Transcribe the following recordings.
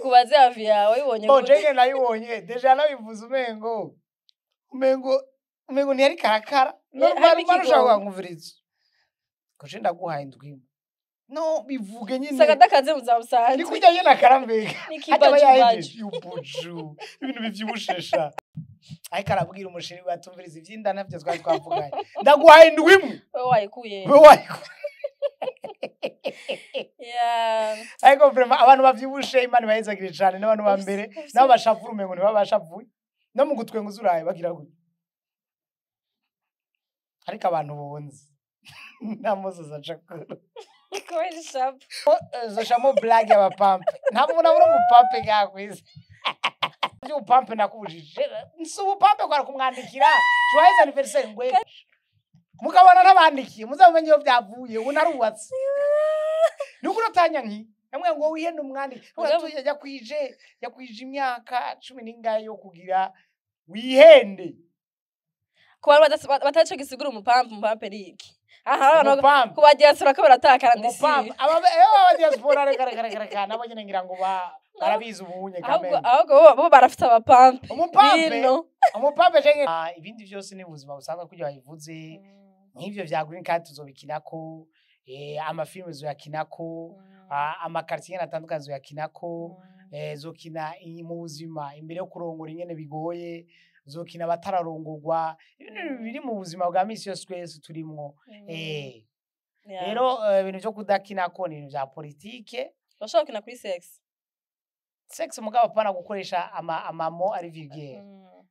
Tukubaze avis yawe, wayibonye Bon, gute? Jenge nayibonye, déjà nabivuze, umengo ntiyari karakara. Normal. Harimo Ushaka ikigongo. Nkumviriza ko je ndaguhaye indwi imwe, no bivuge nyine. Usanga adakaze mu buzima busanzwe. Ni kurya nyene akarambega hajya aba N'ikibajubaju. Yahejeje yubuju ibintu bivyibushisha, ariko arabwira umusheri we atumviriza ivy'inda, navyo twari twavuganye, ndaguhaye indwi imwe. Wowe wayikuye. Wewe wayikuye. Ariko vraiment abantu bavyibushe, Imana ibahezagire cane, n'abantu ba mbere nabo bashavura umengo ntibaba bashavuye, no mu gutwenga uzuraye bagira gutya, ariko abantu bonze nta musozi acakura. Kubera ishavu. Zoshamo blague y'abapampe, nta muntu abura umupampe ngaha kw'isi. Ivy'ubupampe nakubujije, si ubupampe kwara kumwandikira joyeux anniversaire, ngwe mukabona ntabandikiye, muzamumenye iyo vyavuye. Ubu narubatse, nuko uratanya nki namwe ngo wihende umwandike. Yakwije imyaka cumi n'ingahe yo kugira wihende. Ku bantu bataco gisigura umupampe, umupampe ni iki? Aha abantu Umupampe. Ku ba diaspora ko baratakara ndisi. Umupampe, aba diaspora, reka reka reka reka, nabo nyene ngira ngo barabizi ubunye. Ahubwo Kameme. ahubwo bo barafite abapampe. Umupampe. Bino. Umupampe cenge, ibindi vyose ni ubuzima busanzwe kugira babivuze nk'ivyo vya green card tuzobikinako, amafilme zoyakinako, amakartier nyene atandukanye zoyakinako, zokina mu buzima imbere yo kurongora ingene bigoye, zokina abatararongorwa, ibintu biri mu buzima bwa misi yose twese turimwo. Rero ibintu vyo kudakinako ni ibintu vya politike. Bashobora gukina kuri sex. Sex, mugabo apana gukoresha amamo ari vulgaire.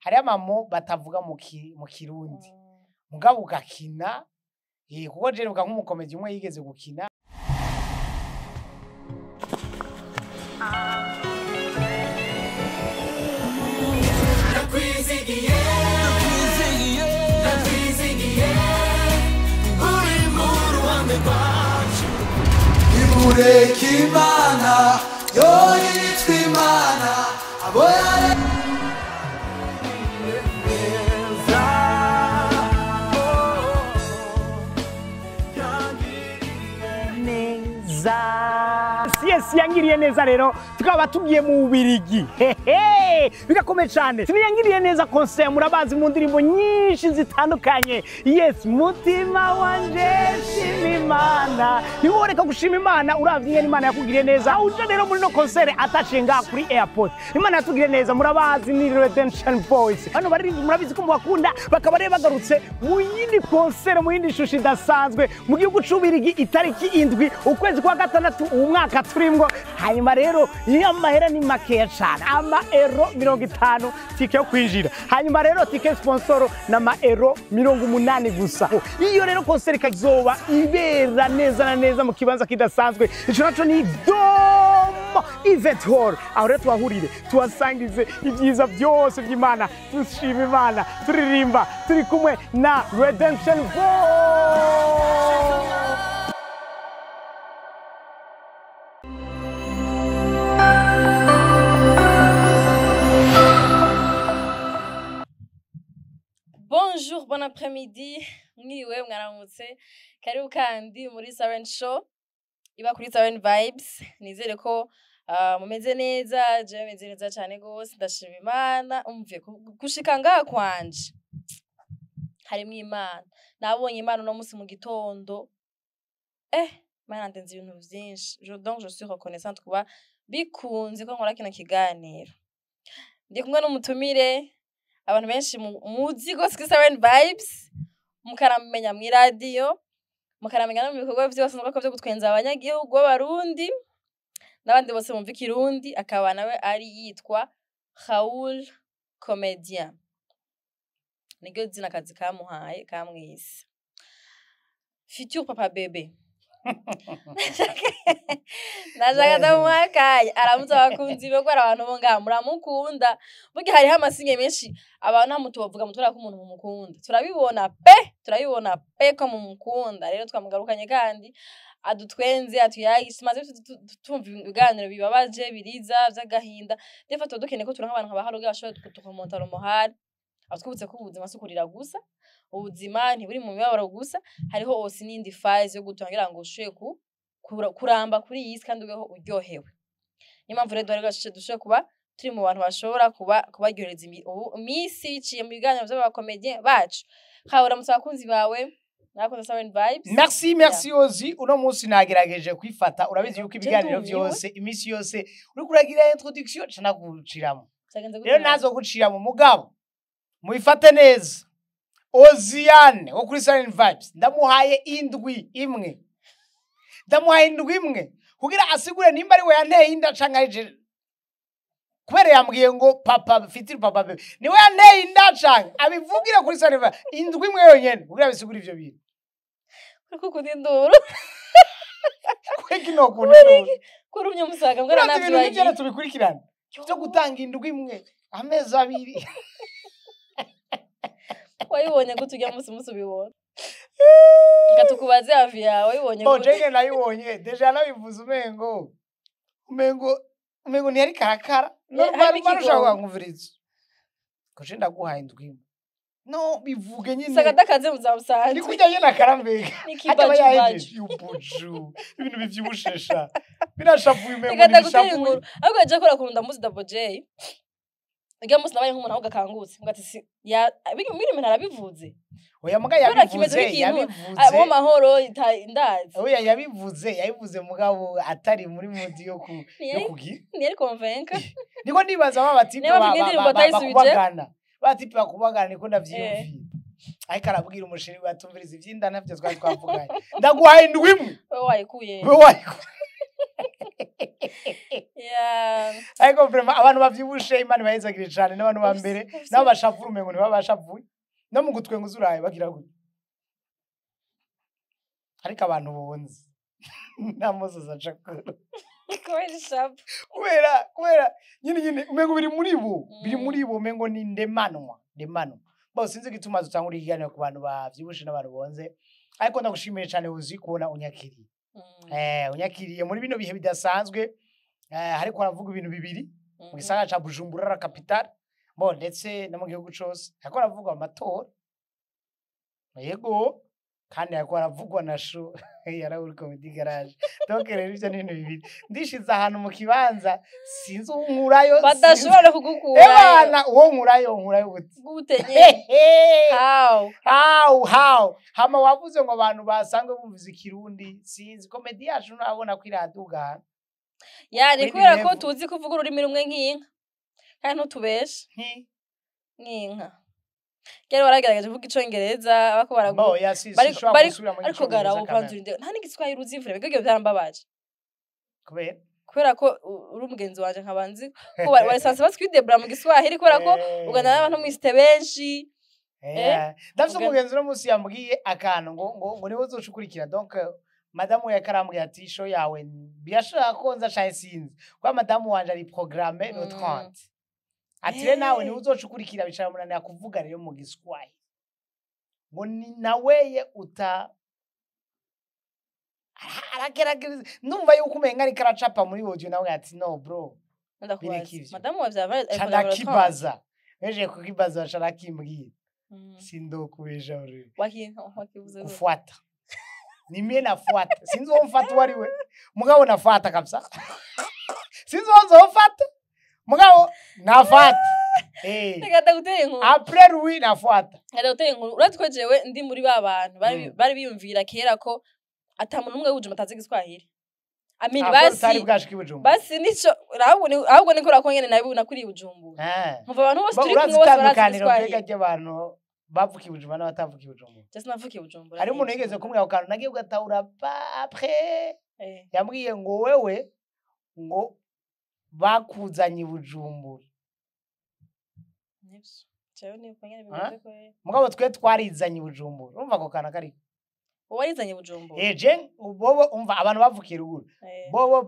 Hariyo amamo batavuga mu Kirundi, mugabo ugakina, kuko je nibuka nk'umukomedi umwe yigeze gukina. Ndakwizigiye, ndakwizigiye, uri mu ruhande rwacu. Nimureke Imana yo yitwa Imana, abo yare Neza, oh, yangiriye Neza. Yes, yangiriye neza. Rero tukaba tugiye mu Bubirigi. Hehe, bigakomeye cyane. Siniyangiriye neza concert, murabazi mu ndirimbo nyinshi zitandukanye. Yes, mutima wanje shima Imana, ntiworeka gushima Imana uravye ingene Imana yakugiriye neza. Aho uja rero muri no concert atashe ngaha kuri airport, Imana yatugiriye neza, murabazi ni Redemption Voice. Hano bari murabizi ko mubakunda, bakaba rero bagarutse mu yindi concert, mu yindi shusho idasanzwe mu gihugu c'Ububirigi, itariki 7 ukwezi kwa gatandatu uwu mwaka turimwo. Hanyuma rero iyo amahera ni makeya cane, ama euro 50 tike yo kwinjira, hanyuma rero tike sponsor n'ama euro 80 gusa. Iyo rero concert ikazoba ibera neza na neza mu kibanza kidasanzwe, ico naco ni Dome Event Hall. Aho rero tuhahurire, tuhasangize ibyiza byose by'Imana, dushima Imana, turirimba turi kumwe na Redemption Voice. Bonjour, bon après-midi, mwiriwe, mwaramutse, karibu kandi muri Siren Show iba kuri Siren Vibes. Nizere ko mumeze neza, jewe meze neza cyane gose, ndashima Imana. Umve gushika ngaha kwanje harimwo Imana. Nabonye Imana uno munsi mu gitondo. Imana ndenze ibintu vyinshi. Donc je suis reconnaissante kuba bikunze ko nkora kino kiganiro. Ndi kumwe n'umutumire abantu benshi muzi gose kuri Siren Vibes, mukaramenya mw'iradiyo, mukaramenya no mu bikorwa vyose nuko vyo gutwenza abanyagihugu b'Abarundi n'abandi bose bumva Ikirundi, akaba nawe ari yitwa Raoul Comedien, niryo zina akazi kamuhaye kamwise. Futur papa bébé, nashaka ndamuha akanya aramutse abakunzi be, ko hari abantu bo ngaha muramukunda. Burya hariho amasinye menshi abantu nta muntu bavuga mutura ko umuntu mumukunda, turabibona pe, turabibona pe ko mumukunda. Rero twamugarukanye kandi adutwenze, atuyagishe. Tumaze tumva ibiganiro bibabaje, biriza, vy'agahinda. Defa tuba dukeneye ko turonka abantu nka ba Haruge bashobora kuturemonta le moral, atwibutse ko ubuzima si ukurira gusa, ubuzima ntiburi mu mibabaro gusa, hariho aussi n'indi phase yo gutora kugira ngo ushobore kuramba kuri iyi si kandi ubeho uryohewe. Niyo mpamvu rero duhari dushobora kuba turi mu bantu bashobora kuba kubaryohereza iminsi biciye mu biganiro by'abakomediens bacu. Hawe, uramutse abakunzi bawe nabakunze Siren Vibes. Merci, merci Ozi. Uno munsi nagerageje kwifata. Urabizi yuko Je ibiganiro ndumiwe. vyose, iminsi yose uriko uragira introduction ca naguciramo. Vyagenze gute Rero nawe? nazo gucira mu mugabo, mubifate neza. Oziane wo kuri Silent Vibes, ndamuhaye indwi imwe, ndamuhaye indwi imwe kugira asigure nimba ari we yanteye inda canke ari je, kubera yambwiye ngo papa fitiri papa bebe niwe yanteye inda, canke abivugire kuri Silent Vibes. Indwi imwe yonyene kugira abisigure ivyo bintu. Uriko ukunda induru. Kweki no kunda induru? Kurumye umusaga mbwa. Urazi ibintu nk'ivyo Navyibagiye. rero tubikurikirana byo gutanga indwi imwe, amezi 2. Wayibonye gute ujya munsi ubibona? Reka tukubaze hafi yawe, wayibonye Bo gute? jenge nayibonye déjà nabivuze, umengo ntiyari karakara. Normal. Harimo Ushaka ikigongo. nkumviriza ko je ndaguhaye indwi imwe, no bivuge nyine. Saga dakaze muzamusanze. Ni kurya nyene akarambega hajya aba N'ikibajubaju. yahejeje yubuju ibintu bivyibushesha birashavuye, umengo Reka ndagutera ntibishavuye. inkuru. Ahubwo yaje akora ukuntu ndamuzi Double J. Ujya munsi nabaye nk'umuntu ahubwo akangutse ngo ati si ya biri ibintu arabivuze. Oya muga Kubera kimeze yabivuze. nk'ikintu, Yabivuze. Mu mahoro ndazi. Oya, yabivuze mugabo atari muri mood yo kugira. Ntiyari convaincu. Niko nibaza ba batipe Niba bavuga indirimbo atayisubije. bakubagana, batipe bakubagana, niko ndavyiyumvira. Ariko arabwira umuchéri we atumviriza ivy'inda ntavyo twari twavuganye, ndaguhaye indwi imwe. Wowe wayikuye. Wewe wayikuye. Yeah. Ariko vraiment abantu bavyibushe, Imana ibahezagire cane, n'abantu ba mbere nabo bashavura umengo ntibaba bashavuye, no mu gutwenga uzuraye bagira gutya, ariko abantu bonze nta musozi acakura. Kubera ishavu. Kubera nyine umengo biri muri bo, biri muri bo, umengo ni ndemanwa. Bo sinzi igituma dutangura ikiganiro ku bantu bavyibushe n'abantu bonze, ariko ndagushimiye cane uzi kubona unyakiriye. Unyakiriye muri bino bihe bidasanzwe, hariko haravuga ibintu bibiri mu gisagara ca Bujumbura la capitale, bo ndetse no mu gihugu cose hariko haravugwa amatora, yego, kandi hariko haravugwa na show ya Raoul Comedy Garage. Donc rero ivyo ni ibintu bibiri ndishize ahantu mu kibanza, sinzi unkurayo. Badashobora no kugukura. Ebana, uwo nkurayo gute? Gute nyene? How? How hama wavuze ngo abantu basanzwe bumviza ikirundi, sinzi comedy yacu nabona ko iraduga. Yani Kuri kubera ko level. tuzi kuvuga ururimi rumwe nk'inka kandi ntutubeshe. Nki? Nk'inka. Kera waragerageje kuvuga icongereza bako baragu Bo ya si sinshobora gusubira mu ariko gara gicongereza ubanza kamere. urinde nta n'igiswahili uzi vure bigege byarambabaje. Kubera? Kubera ko uri umugenzi wanje nkaba nzi ko wari sanse batwidebura mu giswahili, kubera ko ugana n'abantu mwisite benshi. Ndafise umugenzi uno munsi yambwiye akantu ngo niwe uzoca ukurikira. Donc madamu yakarambwiye ati show yawe birashobora ko nza canke sinzi, kuba madamu wanje ari programme le 30, ati rero nawe niwe uzoca ukurikira, bicara munanira kuvuga rero mu giswahili, ngo ni naweye uta aragerageza, ndumva yuko umenga ariko aracapa muri audio, nawe ati no bro. Ndakubaza. Bireka ivyo. Madamu wa vyava Ca ndakibaza, meje kukibaza baca arakimbwira. Sindokubesha uri. Wakivuze gute? Kufuata ni mie nafuata, sinzi uwo mfata uwo ari we, mugabo nafuata kabisa. Sinzi uwo nzofata, mugabo nafata. Reka ndagutera inkuru. Après lui nafuata. Reka ndagutera inkuru. Urazi ko jewe ndi muri ba bantu bari bari biyumvira kera ko ata muntu n'umwe w'Ibujumbura atazi igiswahili. Amin. Ah, ko utari Basi bwashika i Bujumbura. basi nico ahubwo ni kubera ko nyene nabi nakuriye i Bujumbura. Nkumva abantu bose Bo, turi urazi kumwe bose barazi itandukaniro mbega igiswahili. ry'abantu bavukiye i Bujumbura n'abatavukiye i Bujumbura? Je sinavukiye i Bujumbura. Hariho umuntu yigeze kumbwira ako kantu, nagiye ugatahura après. Yambwiye ngo wewe ngo bakuzanye i Bujumbura. Nivyo. Jewe niko nyene Ah? bimeze ko Mugabo twe twarizanye i Bujumbura, urumva ako kantu kariko. Wowe warizanye i Bujumbura. Je bobo, umva, abantu bavukiye ruguru bobo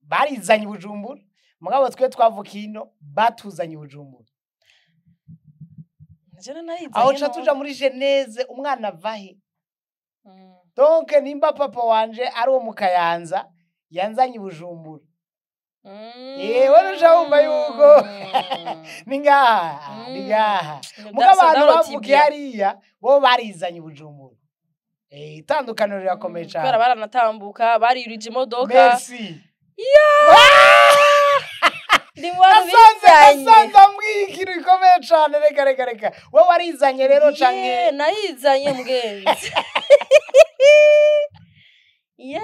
barizanye i Bujumbura, mugabo twe twavukiye ino batuzanye i Bujumbura. Je narizanye. Aho ca None. tuja muri genèse, umwana avahe? Donc nimba papa wanje ari uwo mu Kayanza yanzanye i Bujumbura, yewe ntuca wumva yuko ni ngaha, ni ngaha. Muga abantu bavukiye hariya bo barizanye i Bujumbura. Itandukaniro rirakomeye Kubera cane. baranatambuka, baririje imodoka. Merci. Ndi mu bantu Nasanze bizanye. Nasanze ambwiye ikintu gikomeye cane. Reka, reka, reka, wowe warizanye rero canke? Yeah, narizanye mugenzi. Yeah.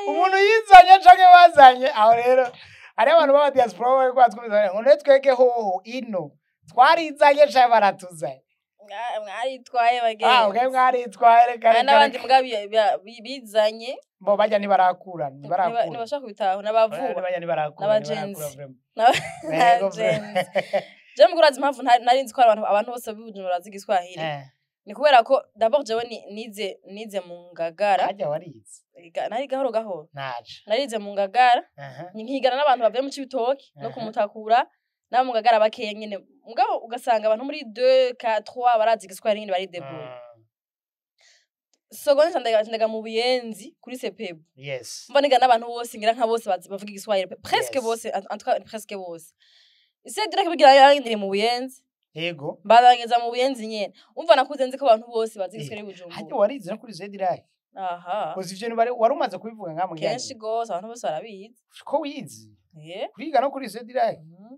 Umuntu yizanye canke bazanye? Aho rero hariho abantu b'aba diaspora bariko batwumviza ngo none twege hoho ino twarizanye canke baratuzanye? Mwaritwaye Ah, bagenzi. okay, mwaritwaye. Reka, Hari reka, n'abandi reka. muga bizanye. Bo bajya ntibarakura, ntibarakura. Ntibashobora kubitaho n'abavuba. Bajya ntibarakura. N'abagenzi. Ntibarakura vraiment. Yego, N'abagenzi. Jewe mugabo urazi impamvu nari nzi ko abantu bose b'i Bujumbura bazi igiswahili? Ni kubera ko d'abord jewe nize mu Ngagara. Harya warize? Nari gahoro gahoro. Ntaco. Narize mu Ngagara, nkigana n'abantu bavuye mu Cibitoke no kumutakura n'abo mu Ngagara bakeya nyene. Mugabo ugasanga abantu muri 2 4 3 barazi igiswahili nyene, bari débrouillé. Seconde ndaga mu Buyenzi kuri CPB. Mba niga n'abantu bose, ngira nka bose bavuga igiswahili presque. Bose, en tout cas presque bose. Cedric bigira yarangiriye mu Buyenzi. Mbarangeza mu Buyenzi nyene. Umva, nakuze nzi ko abantu bose bazi igiswahili Harya Bujumbura. warize no kuri Zediraki? Aha. Uzi ivyo wari umaze kubivuga nka mugenzi. Kenshi gose abantu bose barabizi. Ko wize? Eh. Kwiga no kuri Zediraki? Mhm.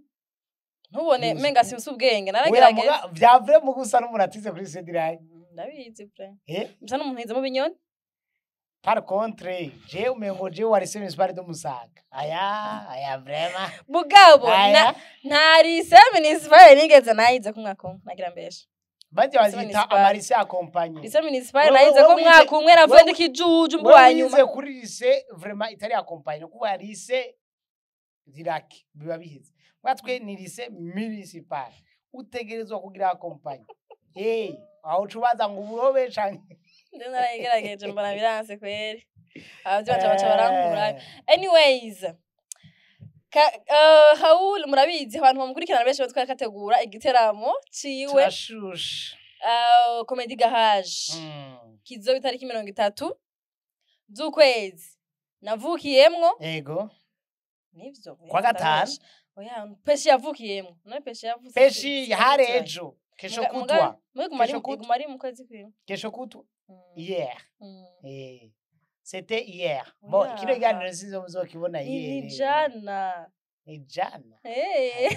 Ntubone Uzi. menga simfise ubwenge, Oya, naragerageza. muga vya vrai muga usa n'umuntu atize kuri Zediraki. Ndabizi pre. Eh? Msa n'umuntu yize mu binyoni. Par contre, je umengo je wari municipal de Musaga. Aya, aya vraiment. Mugabo na Aya. nta lycée municipal nigeze nayize ku mwaka umwe, nagira mbesha. Bajya Lycée bazita municipal. ama lycée accompagné. Lycée municipal Wewe nayize ko mwaka umwe, navuye wewe ndi kijuju mbu wewe wa nyuma. wize kuri lycée vraiment itari accompagné, kuba lycée Ziraki biba biheze. Mwatwe ni lycée municipal. Utegerezwa kugira accompagné. Hey, aho ucubaza ngo uburobe canke Nje narayigerageje mbona biranse kweri. Abavyeyi banje baca barankura. Anyways, Raoul murabizi, abantu bamukurikirana benshi batwara kategura igiteramo ciwe. Turashushe. Comedy Garage kizoba itariki 30 z'ukwezi navukiyemwo. Nivyo? Kwa gatanu. Oya, Peshi yavukiyemwo none Peshi yavutse. Peshi hari ejo. Kesho kutwa. Muri guma Kesho kutwa. guma ari mu kwezi kwiwe. Kesho kutwa. Hier. Eh. C'était hier. Bon, Oya. kino kiganiro sinzi muzokibona Ni hier. ni jana. Ni jana. Eh.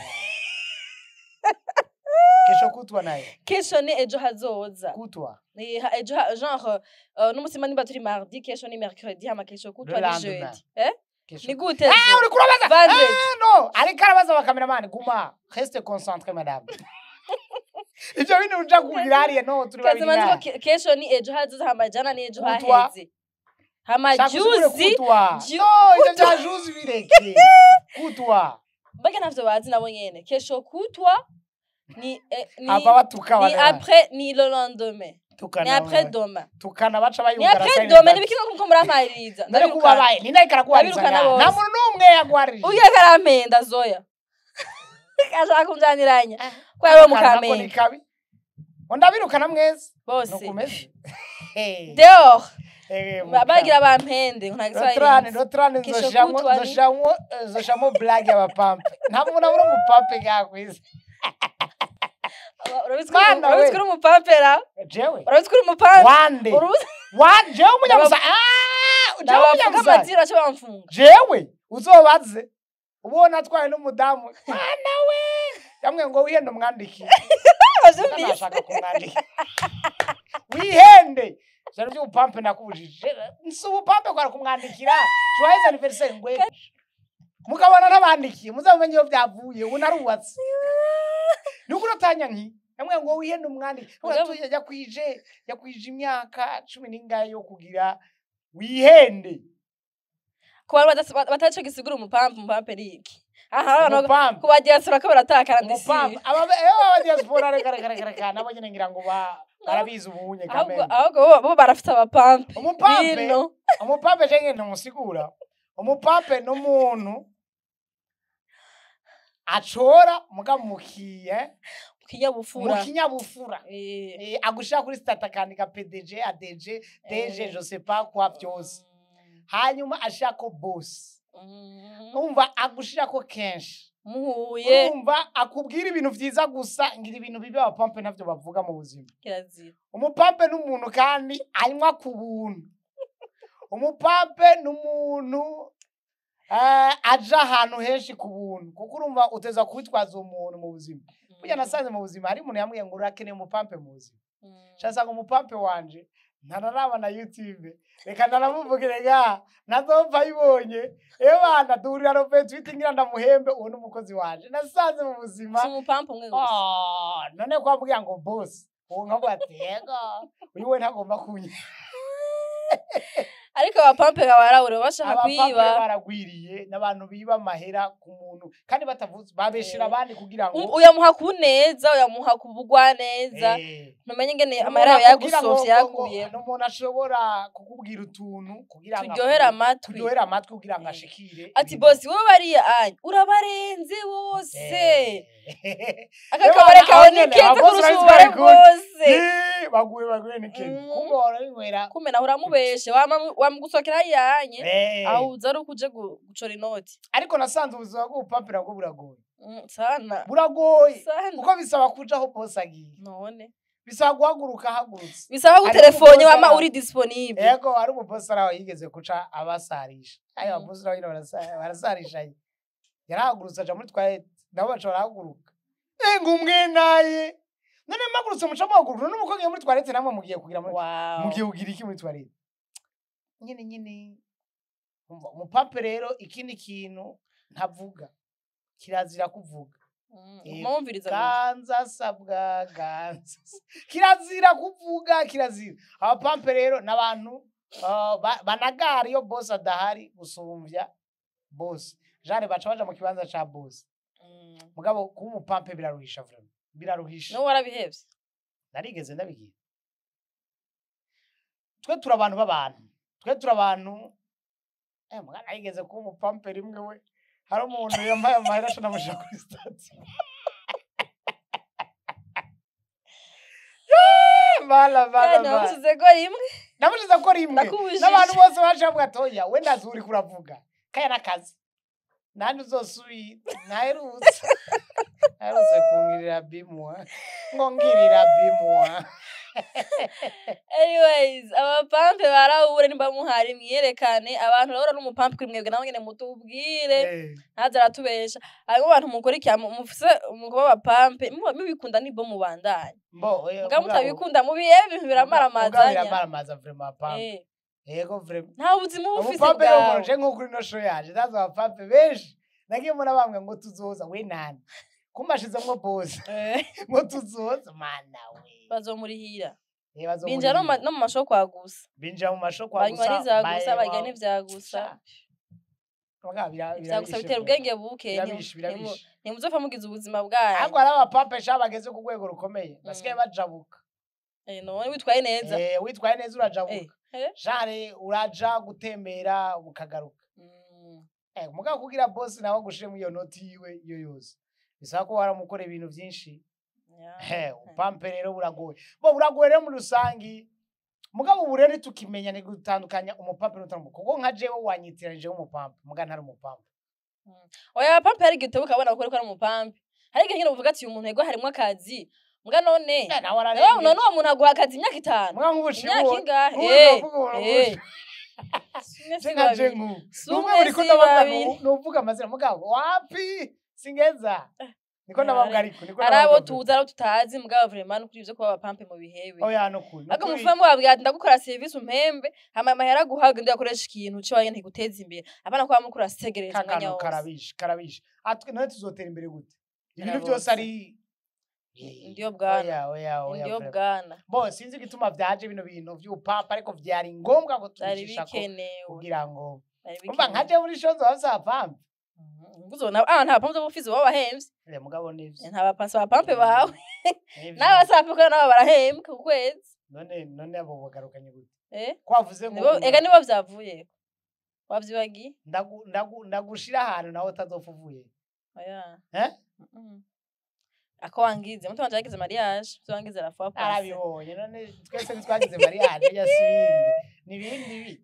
Kesho kutwa nayo. Kesho ni ejo hazoza. Kutwa. Ejo genre n'umutima nimba turi mardi, kesho ni mercredi, hama kesho kutwa Le ni lendemain. jeudi. Eh? Kesho. Ni gute? Ah, uri kurabaza. Vendredi. Ah, no, ariko arabaza abakameramani. Guma. Reste concentré, madame. Ivyo bintu uja kugira hariya, no turi babiri. Kazima nzi ko Ngaha. kesho ni ejo hazoza, hama jana ni ejo Kutwa. haheze. Hama Shaka usubire juzi kutwa. No, ivyo vya juzi bireke. Kutwa. Mbega ntavyo bazi nabo nyene. Kesho kutwa ni ni Ava batuka ni bana. après, ni le lendemain. Ni Tukana. après demain. Tukana baca Ni bayugara. après demain. Ni bikino kuko murampariza. Ndare kubabaye. Ni nayo karakuhariza. Ndabirukana Ngaha. Nta bose. muntu n'umwe yaguharije. Ugiye karampenda zoya. Ashaka kunjaniranya. Ko yari wo Akantu nako ni mukamenge. kabi. Ngo ndabirukana mwese. Bose. Nukumeze. Dehors. Eh, Bagira bampende ngo nta Rotrane, giswahili. rotrane. Kesho Nzoshiramwo kutwa ni- nzoshiramwo blague y'abapampe. Nta muntu abura umupampe ngaha kw'isi. Urabizi ko Mana urabizi we. ko uri umupampera. Jewe. Urabizi ko uri umupampe. Wande. Uruzi Wa jewe umunyamusa. Ah, jewe nabavuga umunyamusa. amazina baca bamfunga. Jewe uzobaze. Ubona atwaye n'umudamu. Mana we. Yamwe ngo wihende umwandiki. Bavyumvise. Nashaka kumwandika. Wihende. Vyari vy'ubupampe nakubujije. Si ubupampe kwara kumwandikira. Joyeux anniversaire ngwe. Mukabona ntabandikiye, muzamumenye iyo byavuye, ubu narubatse. Nuko uratanya nki? Yamwe ngo wihende umwandiki. Mugabo- Yakwije, yakwije imyaka 10 n'ingahe yo kugira wihende. Ku bantu bataco gisigura umupampe, umupampe ni iki? Aha abantu Umupampe. ku ba diaspora ko baratakara ndisi. Umupampe. Aba aba diaspora, reka, reka, reka, reka, nabo nyene ngira ngo barabizi ubunye Ahubwo kameme. ahubwo bo barafite abapampe. Umupampe. Bino. Umupampe je ngene ntumusigura. Umupampe n'umuntu acora muga mukiye Kinyabufura. mu kinyabufura. Eh. Agushira kuri statut akandika PDG, ADG, DG, je sais pas quoi byose. Hanyuma ashirako boss. Umva, agushirako kenshi. Muhuye. Urumva akubwira ibintu vyiza gusa, ngira ibintu bibi abapampe ntavyo bavuga mu buzima. Kirazira. Umupampe n'umuntu kandi anywa ku buntu. Umupampe n'umuntu Aja ahantu henshi ku buntu, kuko urumva uteza kwitwaza umuntu mu buzima. Burya nasanze mu buzima hari umuntu yambwiye ngo urakeneye umupampe mu buzima. Nshasanga umupampe wanje ntararaba na YouTube, reka ndaramuvugire ga nazopfa ayibonye. Ebana duhurira Robert Twite ngira ndamuhembe, uwo ni umukozi wanje nasanze mu buzima. Si umupampe umwe gusa. Ah, none ko ambwira ngo boss, uwo nkavuga ati yego, uyu we ntagomba kunya. Ariko abapampe babarabura bashaka Abapampe kwiba. Baragwiriye n'abantu biba amahera ku muntu kandi batavuze, babeshera abandi kugira ngo Uyamuha ku neza, uyamuha ku bugwaneza, ntumenye ingene amahera yawe Umuntu akubwira ngo- yagusovye yakuye. Ni umuntu ashobora kukubwira utuntu kugira ngo Turyohera amatwi. Turyohera amatwi kugira ngo ashikire Ati ibintu. bosi, wowe bariya anya urabarenze bose. Aka Ewa, kabare kawe ni aho nyene, keza abo bose kurusha bari ububare bari kumwe. bwose. Baguye baguye ni keza. Kumbe warabinywera. Kumbe nawe uramubeshe, wamugusokera yanye, aho uza ari ukuje gucora inoti. Ariko nasanze ubuzima bw'ubupampe nabwo buragoye. Sana. Buragoye. Sana. Kuko bisaba kuja aho boss agiye. None. Bisaba guhaguruka ahagurutse. Bisaba Ariko gutelefone umubosi wama araho. uri disponible. Ego, hari umubosi araho yigeze kuca abasarisha. Ayo ababosi nabo nyene barasarishanye. Yarahagurutse aja muri toilette, nabo baca barahaguruka. Ngo umwe naye. None mpagurutse muca muhaguruka, none umukobwa agiye muri toilette namwe mugiye kugira muri mugiye kugira iki muri toilette? Nyene nyene. Umva, umupampe rero ikindi kintu ntavuga. Kirazira kuvuga. Mwumviriza gusa. Ganza sabwa ganza. Kirazira kuvuga, kirazira. Abapampe rero n'abantu banagara iyo boss adahari gusumvya boss. Jane baca baja mu kibanza ca boss. Mugabo kuba umupampe biraruhisha vraiment. Biraruhisha. N'ubu warabihevye. Narigeze ndabigira. Twe turi abantu b'abantu. Twe turi abantu. Mugabo narigeze kuba umupampe rimwe we. Hari umuntu yambaye amahera aca namushira kuri statut. Mala mala Kandi mala. namushize ko rimwe. Namushize ko rimwe. Ndakubujije. N'abantu bose baje bavuga ati oya, we ndazi uriko uravuga. Kaya n'akazi. Nandi uzosubira. Naherutse. Naherutse kungirira bimwa. Ngo ngirira bimwa. Anyways, abapampe barabure, nimba muhari mwiyerekane. Abantu urabona n'umupampe kuri mwebwe nawe nyene mutubwire. Ntaze aratubesha. Hanyuma abantu mukora iki mufise umukuba abapampe mubikunda nibwo mubandanye. Mbo, oya, Muga mutabikunda mubiye ibintu biramaramazanya. Biramaramaza vraiment pampe. Yego vraiment. Nta buzima uba ufise Umupampe rero bwawe. umuntu nko kuri no show yaje. Ndazi abapampe benshi. Nagiye mbona bambwira ngo tuzoza we nani. Kumbashizemwo boss. Ngo tuzoza mana we. Bazomurihira. Bazomurihira. Binjira no mu masho kwa gusa. Binjira mu masho kwa Banywa gusa. n'ivya gusa, barya n'ivya gusa. Mugabo Ivya gusa birabishe bitera vraiment. ubwenge buke. Birabishe, birabishe. Ntimuzopfa mugize ubuzima bwanyu. Ariko hari abapampe sha bageze ku rwego rukomeye. Basigaye bajabuka. None witwaye neza. Witwaye neza urajabuka. Jare uraja gutembera ukagaruka. Mugabo kugira boss nawe agushire mu iyo noti yiwe iyo yose. Bisaba ko waramukora ibintu byinshi. Upampe rero buragoye. Bo buragoye rero muri rusangi. Mugabo ubu rero tukimenya ni gutandukanya umupampe n'utari. Kuko nka jewe wanyitiranije umupampe, muga ntari umupampe. Oya, pampe hari igihe utebuka abona ko ariko ari umupampe. Hari igihe nyine uvuga ati uyu muntu yego harimwo akazi. Muga none. Nawe Nawe none uwo muntu aguha akazi imyaka 5. Muga nk'ubushibo. Imyaka ingahe? Nk'ubu Si umwe si Je nka je babiri. nk'ubu. Si Numwe umwe uriko si ndababwa babiri. nuvuga amazina mugabo wapi singeza. Niko ndababwa ariko niko Hari abo ndababwa. tuzi, ari abo tutazi, mugabo vraiment nukuri ivyo kuba abapampe mu bihebe. Oya nukuri. Ariko muvume mubabwira ati ndagukora service umpembe, hama amahera aguhaga ndi akoresha ikintu ciwaye ntiguteza imbere. Abana kwa mukuru asegereje umwanya Kakano wose. karabishe karabishe. Atwe none tuzotera imbere gute? Ibintu Karabose. byose ari Ndiyo bwana. Oya oya oya. Ndiyo Vraiment. bwana. Bo sinzi igituma vyaje bino bintu vy'upapa, ariko vyari ngombwa ko Vyari tubicisha ko bikenewe. kugira ngo Vyari umva bikenewe. nka je muri show nzoba pampe. Uzobona nta bapampe b'ufizi baba bahemvye. Mugabo nivyo. Nta bapampe bapampe bawe. Nivyo. N'abasape ko nabo barahembwa ku kwezi. None abo bagarukanye gute? Eh? Ko wavuze ngo Nibo ega nibo vyavuye. Wavyibagiye? Ndagushira ahantu nawe utazopfa uvuye. Oya. Eh? Ako wangize, muto wanje yagize mariage, muto wangize la fois passée. Arabibonye none twese ntitwagize mariage ya sibindi. Nibindi biki?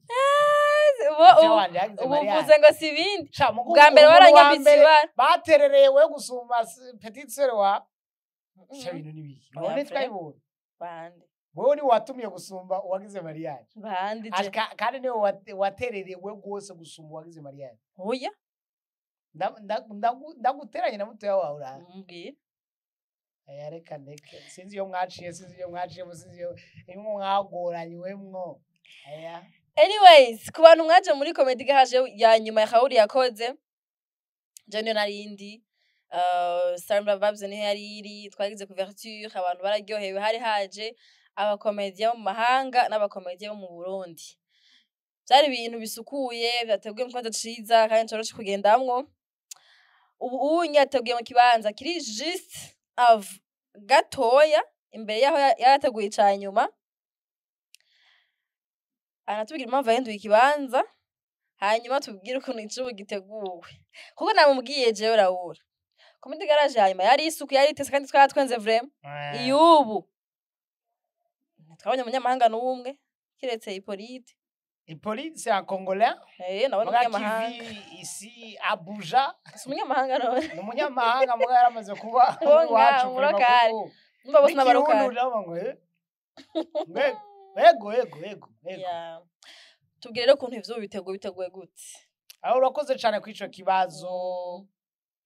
Ubu Muto ubu wanje yagize ubu mariage. uvuze ngo si ibindi. Sha, mugu Bwa mbere umuntu wa waranyambitse mbere ibara. baterereye we gusumba petite sœur wa. Sha bintu nibiki? Oya, None vrai. twabibonye. Bande. Wewe ni watumiye gusumba uwagize mariage. Bande je. Kandi niwe watererewe rwose gusumba uwagize mariage. Oya. Ndaguteranye na mutoya wawe urabe. Mbwira. Aya, reka ndeke, sinzi iyo mwaciye, sinzi iyo mwaciyemo, sinzi iyo imwe mwagoranywemwo aya. Anyways, ku bantu mwaje muri Comedy Garage ya nyuma ya Raoul yakoze, je niyo narindi, Star Vibes niho yari iri, twagize couverture, abantu bararyohewe, hari haje abakomediya bo mu mahanga n'abakomediya bo mu Burundi. Vyari ibintu bisukuye, vyateguye mu kibanza ciza kandi coroshe kugendamwo. Ubu unye yateguye mu kibanza kiri juste gatoya imbere yaho yarateguye ica nyuma. Aratubwira impamvu yahinduye ikibanza, hanyuma tubwire ukuntu icubu giteguwe, kuko namubwiye jewe Raoul, Comedy Garage hanyuma yari isuku, yari itese kandi twaratwenze vraiment. Iyubu ntitwabonye umunyamahanga n'umwe kiretse Hippolyte. Hippolyte, c'est un Congolais. Nawe ni muga umunyamahanga. Qui vit ici à Buja. Si umunyamahanga none? Ni umunyamahanga, muga yaramaze kuba Ngo iwacu. Umurokari. Numva bose n'abarokari. Ngo ego, ego, ego, ego. Yeah. Tubwire rero ukuntu ivyo biteguye, biteguye gute? Aho urakoze cyane kuri ico kibazo.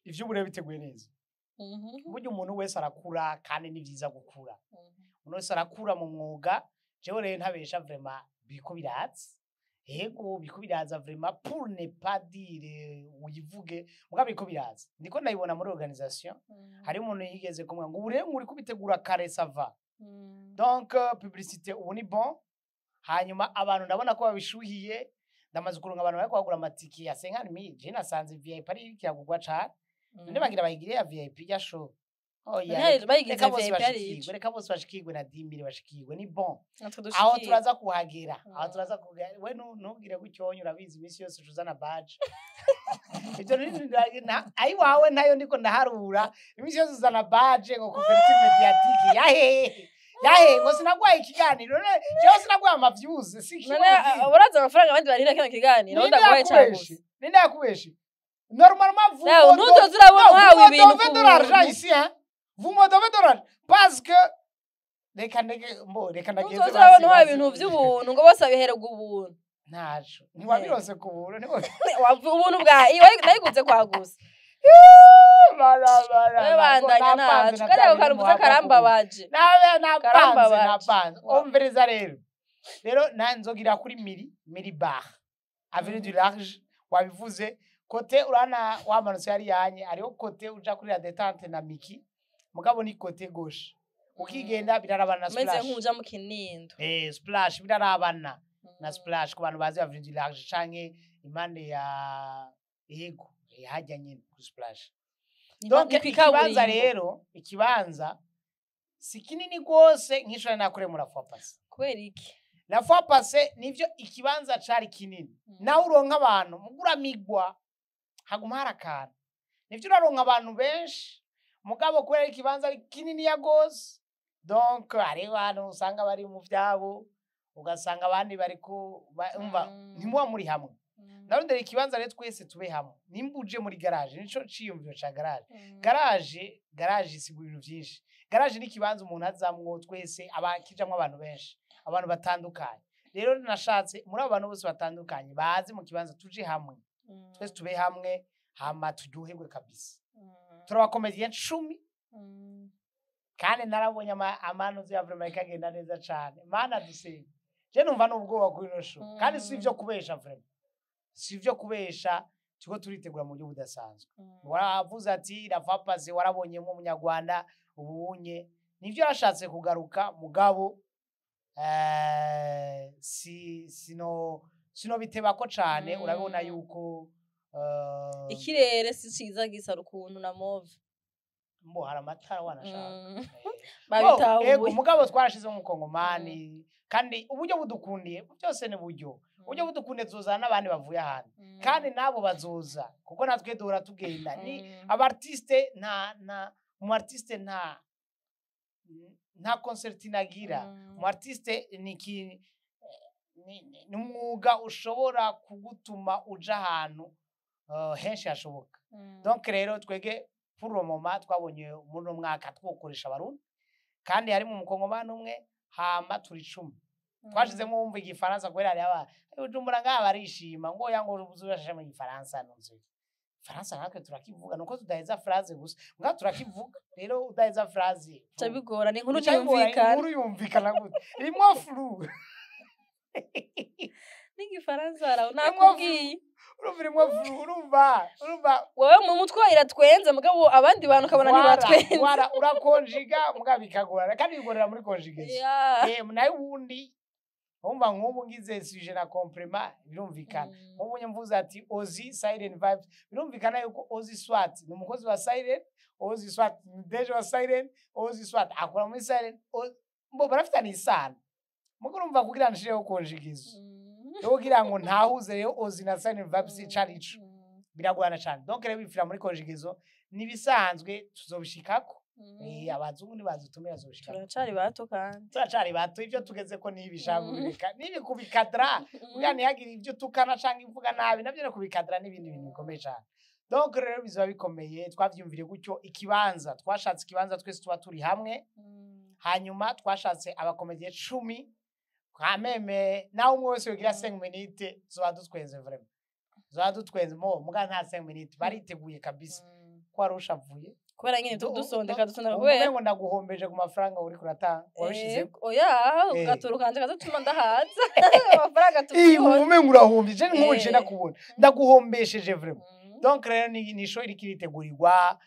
Ivy'ubu rero biteguye neza. Burya umuntu wese arakura, kandi ni vyiza gukura. Umuntu wese arakura mu mwuga. Jewe rero ntabesha, vraiment biriko biraza, ego, biriko biraza vraiment, pour ne pas dire uyivuge, muga biriko biraza, ndiko ndabibona muri organisation. Hari umuntu yigeze kumwe ngo ubu rero uri kubitegura kare, ça va. Donc publicité ubu ni bon. Hanyuma abantu ndabona ko babishuhiye, ndamaze kuronka abantu bariko bagura amatike ya 50,000. Je nasanze VIP ari kiragurwa cane. None bagira bayigire ya VIP ya show? Oya. None bayigize Reka bose VIP ari bashikirwe. ico. Reka bose bashikirwe na 10,000, bashikirwe, ni bon. Natwe Aho dushikire. turaza kuhagera, aho turaza kuhagera. We ntugire gutyo, urabizi iminsi yose ucuzana badge. Ivyo ayiwawe nayo ndiko ndaharura. Iminsi yose uzana badge ngo couverture médiatique yahehe, yahehe, ngo sinaguhaye ikiganiro. None jewe sinaguhaye ama views? Si None kimwe. uraza amafaranga abandi barihira kino kiganiro, Ninde ndaguhaye cyane yakubeshe? gusa. Ninde yakubeshe? Normalement, vous Nawe me ntuzoze urabona Non, uhawe vous me ibintu devez ku de l'argent buntu. ici, hein. Vous me devez de l'argent. Parce que reka ndeke mbo, reka ndageze. Ntuzoze urabona uhawe ibintu vy'ubuntu ngo bose babihererwe ubuntu. Ntaco. Ntiwabirose ku buntu. Ubuntu bwa nayiguze kwa gusa. Bara bara. Wewe bandanya, ntaco kariya kantu uvuze karambabaje. Nabe napanze. Karambabaje. Napanze. Umviriza rero. Rero nanzogira kuri Miri Bar. Avenue du Large, wabivuze. Côté urana wamanutse yari yanye, hariho côté uja kuri la détente na Miki. Mugabo ni côté gauche. Ukigenda birarabana na Umeze Splash. nk'uja mu Kinindo. Splash birarabana na Splash, ku bantu bazi Avenue du Large canke impande ya, yego, hajya nyine kuri Splash. Donc Ni ikibanza kwikaburimbo. rero, ikibanza si kinini rwose nk'ishuri nakoreye muri fois passée. Kubera iki? La fois passée nivyo, ikibanza cari kinini, nawe uronka abantu muguramigwa, haguma hari akantu. Nivyo, uraronka abantu benshi, mugabo kubera ikibanza ari kininiya gose, donc hariho abantu usanga bari mu vyabo, ugasanga abandi bariko umva, ntimuba muri hamwe. Narondera ikibanza rero twese tube hamwe. Nimba uje muri garage, nico ciyumviro ca garage. Garage isigura ibintu vyinshi. Garage ni ikibanza umuntu azamwo twese, abakijamwo abantu benshi, abantu batandukanye. Rero nashatse muri abo bantu bose batandukanye baze mu kibanza, tuje hamwe twese, tube hamwe, hama turyoherwe kabisa. Turabakomediye 10. Kandi narabonye amanuzi ya vraiment ikagenda neza cane. Mana dusenga, je numva n'ubwoba kuri ino show, kandi si ivyo kubesha, vraiment si ivyo kubesha, turiko turitegura mu buryo budasanzwe. Waravuze ati la fois passée warabonyemo umunyarwanda, ubunye nivyo yarashatse kugaruka, mugabo si sino bitebako cane. Urabona yuko Ikirere si ciza, gisa ukuntu na mauve. Mbo hari amatara wanashaka. Babitahuye. Ego, mugabo twarashize umukongomani, kandi uburyo budukundiye byose ni buryo, uburyo budukundiye tuzozana n'abandi bavuye ahandi, kandi nabo bazoza, kuko natwe duhora tugenda ni aba artiste. Nta mu artiste nta concert inagira. Mu artiste ni ki, ni umwuga ushobora kugutuma uja ahantu henshi hashoboka. Donc rero twege pour le moment twabonye muri uno mwaka twokoresha abarundi, kandi harimo umukongomani umwe, hama turi 10. Twashizemo wumva igifaransa kubera hariho Bujumbura ngaha barishima ngo oya, ngo uzurashashe mu gifaransa, ntuzi Faransa, natwe turakivuga, nuko tudaheza phrase gusa, mbwa turakivuga. Rero udaheza phrase Bica bigora, ni inkuru bica bigora. ntiyumvikana. Inkuru yumvikana gute rimwo flou? N'igifaransa haraho Rimwo nakubwiye. Urumva rimwo flou, urumva. Wowe mu mutwe iratwenze, mugabo abandi bantu ukabona ntibatwenze. Wara urakonjiga mbwa bikagorana, kandi bigorera muri conjugaison. Nayo ubundi umva nk'ubu ngize sujet na complément birumvikana. Nk'ubu mvuze ati Ozi Siren Vibes, birumvikana yuko Ozi Swat ni umukozi wa Siren, Ozi Swat ni DG wa Siren, Ozi Swat akora muri Siren, bo barafitanye isano. Mugo urumva kugira nshireho conjugaison rero kugira ngo ntahuze rero Ozi na Siren Vibes ico arico, biragorana cane. Donc rero bipfira muri conjugaison, nibisanzwe, tuzobishikako. Abazungu nibazitumira bazoshikako. Turacari bato kandi. Turacari bato, ivyo tugeze ko nibishabireka nibi kubikadra kugira ntihagire ibyo utukana canke imvuga nabi, navyo no kubikadra n'ibindi bintu bikomeye cane. Donc rero bizoba bikomeye, twavyumvire gutyo. Ikibanza twashatse, ikibanza twese tuba turi hamwe. Hanyuma twashatse abakomediye 10 kameme, nawe umwe wese yogira 5 minutes, zoba dutwenze, vraiment zoba dutwenze mo muga nta 5 minutes, bariteguye kabisa ko wari ushavuye. Kubera nyine dusondeka dusondeka kubera Umengo ndaguhombeje ku mafaranga uriko uratanga wabishize. Oya, ugatoro kanje kazatuma ndahaza amafaranga Iyi tukibona. Umengo urahombye, je nk'ubu nje ndakubona ndaguhombesheje vraiment. Donc rero ni show iriko iritegurirwa